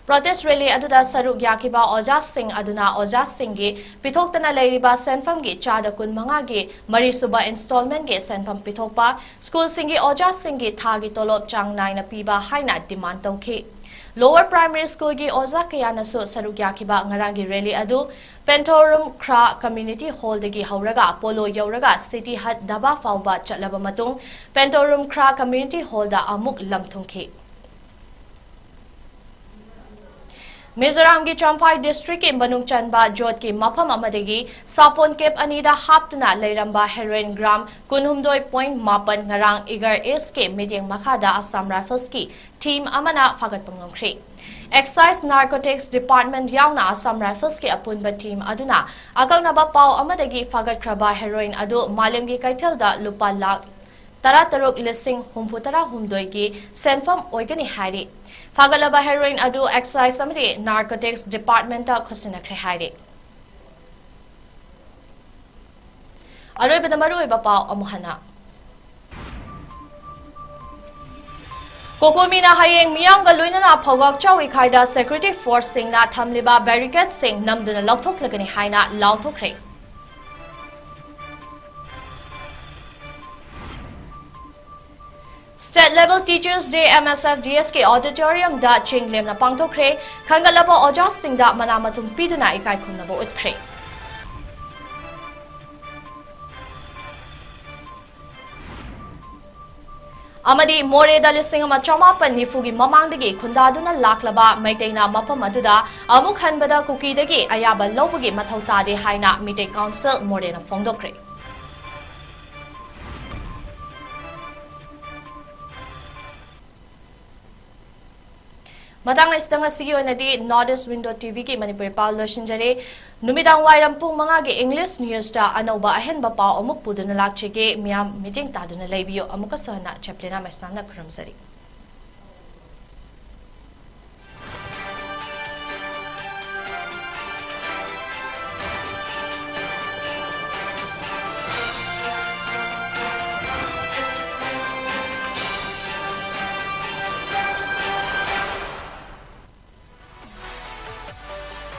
Protest rally ꯑꯗꯨꯗ ꯁꯔꯨꯛ ꯌꯥꯈꯤꯕ ꯑꯣꯖꯥꯁꯤꯡ ꯑꯗꯨꯅ ꯑꯣꯖꯥꯁꯤꯡꯒꯤ ꯄꯤꯊꯣꯛꯇꯅ ꯂꯩꯔꯤꯕ ꯁꯦꯟꯐꯝꯒꯤ ꯆꯥꯗ ꯀꯨꯟꯃꯉꯥꯒꯤ ꯃꯔꯤꯁꯨꯕ installment ꯒꯤ ꯁꯦꯟꯐꯝ ꯄꯤꯊꯣꯛꯄ, ꯁ꯭ꯀꯨꯜꯁꯤꯡꯒꯤ ꯑꯣꯖꯥꯁꯤꯡꯒꯤ ꯊꯥꯒꯤ ꯇꯣꯂꯣꯞ ꯆꯥꯡ ꯅꯥꯏꯅ ꯄꯤꯕ ꯍꯥꯏꯅ demand ꯇꯧꯈꯤ꯫ Lower Primary School ꯒꯤ ꯑꯣꯖꯥ ꯀꯌꯥꯅꯁꯨ ꯁꯔꯨꯛ ꯌꯥꯈꯤꯕ ꯉꯔꯥꯡꯒꯤ rally ꯑꯗꯨ Panthorum Khra Community Hall ꯗꯒꯤ ꯍꯧꯔꯒ Polo ꯌꯧꯔꯒ City Hut ꯙꯥꯕꯥ ꯐꯥꯎꯕ ꯆꯠꯂꯕ ꯃꯇꯨꯡ Panthorum Khra Community Hall ꯗ ꯑꯃꯨꯛ ꯂꯝ ꯊꯨꯡꯈꯤ꯫ ꯃꯤꯖꯣꯔꯥꯝꯒꯤ ꯆꯝꯐꯥꯏ ꯗꯤꯁꯇ꯭ꯔꯤꯛꯀꯤ ꯃꯅꯨꯡ ꯆꯟꯕ ꯖꯣꯠꯀꯤ ꯃꯐꯝ ꯑꯃꯗꯒꯤ ꯁꯥꯄꯣꯟ ꯀꯦꯞ ꯑꯅꯤꯗ ꯍꯥꯞꯇꯨꯅ ꯂꯩꯔꯝꯕ ꯍꯦꯔꯣꯏꯟ ꯒ꯭ꯔꯥꯝ ꯀꯨꯟꯍꯨꯝꯗꯣꯏ ꯄꯣꯏꯟ ꯃꯥꯄꯟ ꯉꯔꯥꯡ ꯏꯒꯔ ꯏꯁꯀꯤ ꯃꯤꯠꯌꯦꯡ ꯃꯈꯥꯗ ꯑꯁꯥꯝ ꯔꯥꯏꯐꯜꯁꯀꯤ ꯇꯤꯝ ꯑꯃꯅ ꯐꯥꯒꯠꯄ ꯉꯝꯈ꯭ꯔꯦ꯫ ꯑꯦꯛꯁꯥꯏꯖ ꯅꯥꯔꯀꯣꯇꯤꯛꯁ ꯗꯤꯄꯥꯔꯠꯃꯦꯟꯠ ꯌꯥꯎꯅ ꯑꯁꯥꯝ ꯔꯥꯏꯐꯜꯁꯀꯤ ꯑꯄꯨꯟꯕ ꯇꯤꯝ ꯑꯗꯨꯅ ꯑꯀꯛꯅꯕ ꯄꯥꯎ ꯑꯃꯗꯒꯤ ꯐꯥꯒꯠꯈ꯭ꯔꯕ ꯍꯦꯔꯣꯏꯟ ꯑꯗꯨ ꯃꯥꯂꯦꯝꯒꯤ ꯀꯩꯊꯦꯜꯗ ꯂꯨꯄꯥ ꯂꯥꯈ ꯇꯔꯥꯇꯔꯨꯛ ꯂꯤꯁꯤꯡ ꯍꯨꯝꯐꯨꯇꯔꯥ ꯍꯨꯝꯗꯣꯏꯒꯤ ꯁꯦꯟꯐꯝ ꯑꯣꯏꯒꯅꯤ ꯍꯥꯏꯔꯤ꯫ ꯐꯥꯒꯠꯂꯕ ꯍꯦꯔꯣꯏꯟ ꯑꯗꯨ ꯑꯦꯛꯁꯥꯏꯖ ꯑꯃꯗꯤ ꯅꯥꯔꯀꯣꯇꯤꯛꯁ ꯗꯤꯄꯥꯔꯠꯃꯦꯟꯠꯇ ꯈꯨꯠꯁꯤꯟꯅꯈ꯭ꯔꯦ ꯍꯥꯏꯔꯤ꯫ ꯑꯔꯣꯏꯕꯗ ꯃꯔꯨꯑꯣꯏꯕ ꯄꯥꯎ ꯑꯃꯨꯛ ꯍꯟꯅ꯫ ꯀꯣꯀꯣꯃꯤꯅ ꯍꯌꯦꯡ ꯃꯤꯌꯥꯝꯒ ꯂꯣꯏꯅꯅ ꯐꯧꯒꯥꯛꯆꯥꯎ ꯏꯈꯥꯏꯗ ꯁꯦꯀ꯭ꯌꯨꯔꯤꯇꯤ ꯐꯣꯔꯁꯁꯤꯡꯅ ꯊꯝꯂꯤꯕ ꯕꯦꯔꯤꯀꯦꯗꯁꯤꯡ ꯅꯝꯗꯨꯅ ꯂꯧꯊꯣꯛꯂꯒꯅꯤ ꯍꯥꯏꯅ ꯂꯥꯎꯊꯣꯛꯈ꯭ꯔꯦ꯫ State Level Teachers Day M S F D S ꯀꯤ ꯑꯣꯗꯤꯇꯣꯔꯤꯌꯝꯗ ꯆꯤꯡ ꯂꯦꯝꯅ ꯄꯥꯡꯊꯣꯛꯈ꯭ꯔꯦ꯫ ꯈꯟꯒꯠꯂꯕ ꯑꯣꯖꯥꯁꯤꯡꯗ ꯃꯅꯥ ꯃꯊꯨꯝ ꯄꯤꯗꯨꯅ ꯏꯀꯥꯏ ꯈꯨꯝꯅꯕ ꯎꯠꯈ꯭ꯔꯦ꯫ ꯑꯃꯗꯤ ꯃꯣꯔꯦꯗ ꯂꯤꯁꯤꯡ ꯑꯃ ꯆꯃꯥꯄꯟ ꯅꯤꯐꯨꯒꯤ ꯃꯃꯥꯡꯗꯒꯤ ꯈꯨꯟꯗꯥꯗꯨꯅ ꯂꯥꯛꯂꯕ ꯃꯩꯇꯩꯅ ꯃꯐꯝ ꯑꯗꯨꯗ ꯑꯃꯨꯛ ꯍꯟꯕꯗ ꯀꯨꯀꯤꯗꯒꯤ ꯑꯌꯥꯕ ꯂꯧꯕꯒꯤ ꯃꯊꯧ ꯇꯥꯗꯦ ꯍꯥꯏꯅ ꯃꯤꯇꯩ ꯀꯥꯎꯟꯁꯤꯜ ꯃꯣꯔꯦꯅ ꯐꯣꯡꯗꯣꯛꯈ꯭ꯔꯦ꯫ ꯃꯇꯥꯡ ꯑꯁꯤꯗ ꯉꯁꯤꯒꯤ ꯑꯣꯏꯅꯗꯤ North East Window T V ꯒꯤ ꯃꯅꯤꯄꯨꯔꯤ ꯄꯥꯎ ꯂꯣꯏꯁꯤꯟꯖꯔꯦ꯫ ꯅꯨꯃꯤꯗꯥꯡ ꯋꯥꯏꯔꯝ ꯄꯨꯡ ꯃꯉꯥꯒꯤ English news ꯇ ꯑꯅꯧꯕ ꯑꯍꯦꯟꯕ ꯄꯥꯎ ꯑꯃꯨꯛ ꯄꯨꯗꯨꯅ ꯂꯥꯛꯆꯒꯦ꯫ ꯃꯤꯌꯥꯝ ꯃꯤꯠꯌꯦꯡ ꯇꯥꯗꯨꯅ ꯂꯩꯕꯤꯌꯨ꯫ ꯑꯃꯨꯛꯀꯁꯨ ꯍꯟꯅ ꯆꯦꯄ꯭ꯂꯤꯅꯥ ꯃꯩꯁꯅꯥꯝꯅ ꯈꯨꯔꯨꯝꯖꯔꯤ꯫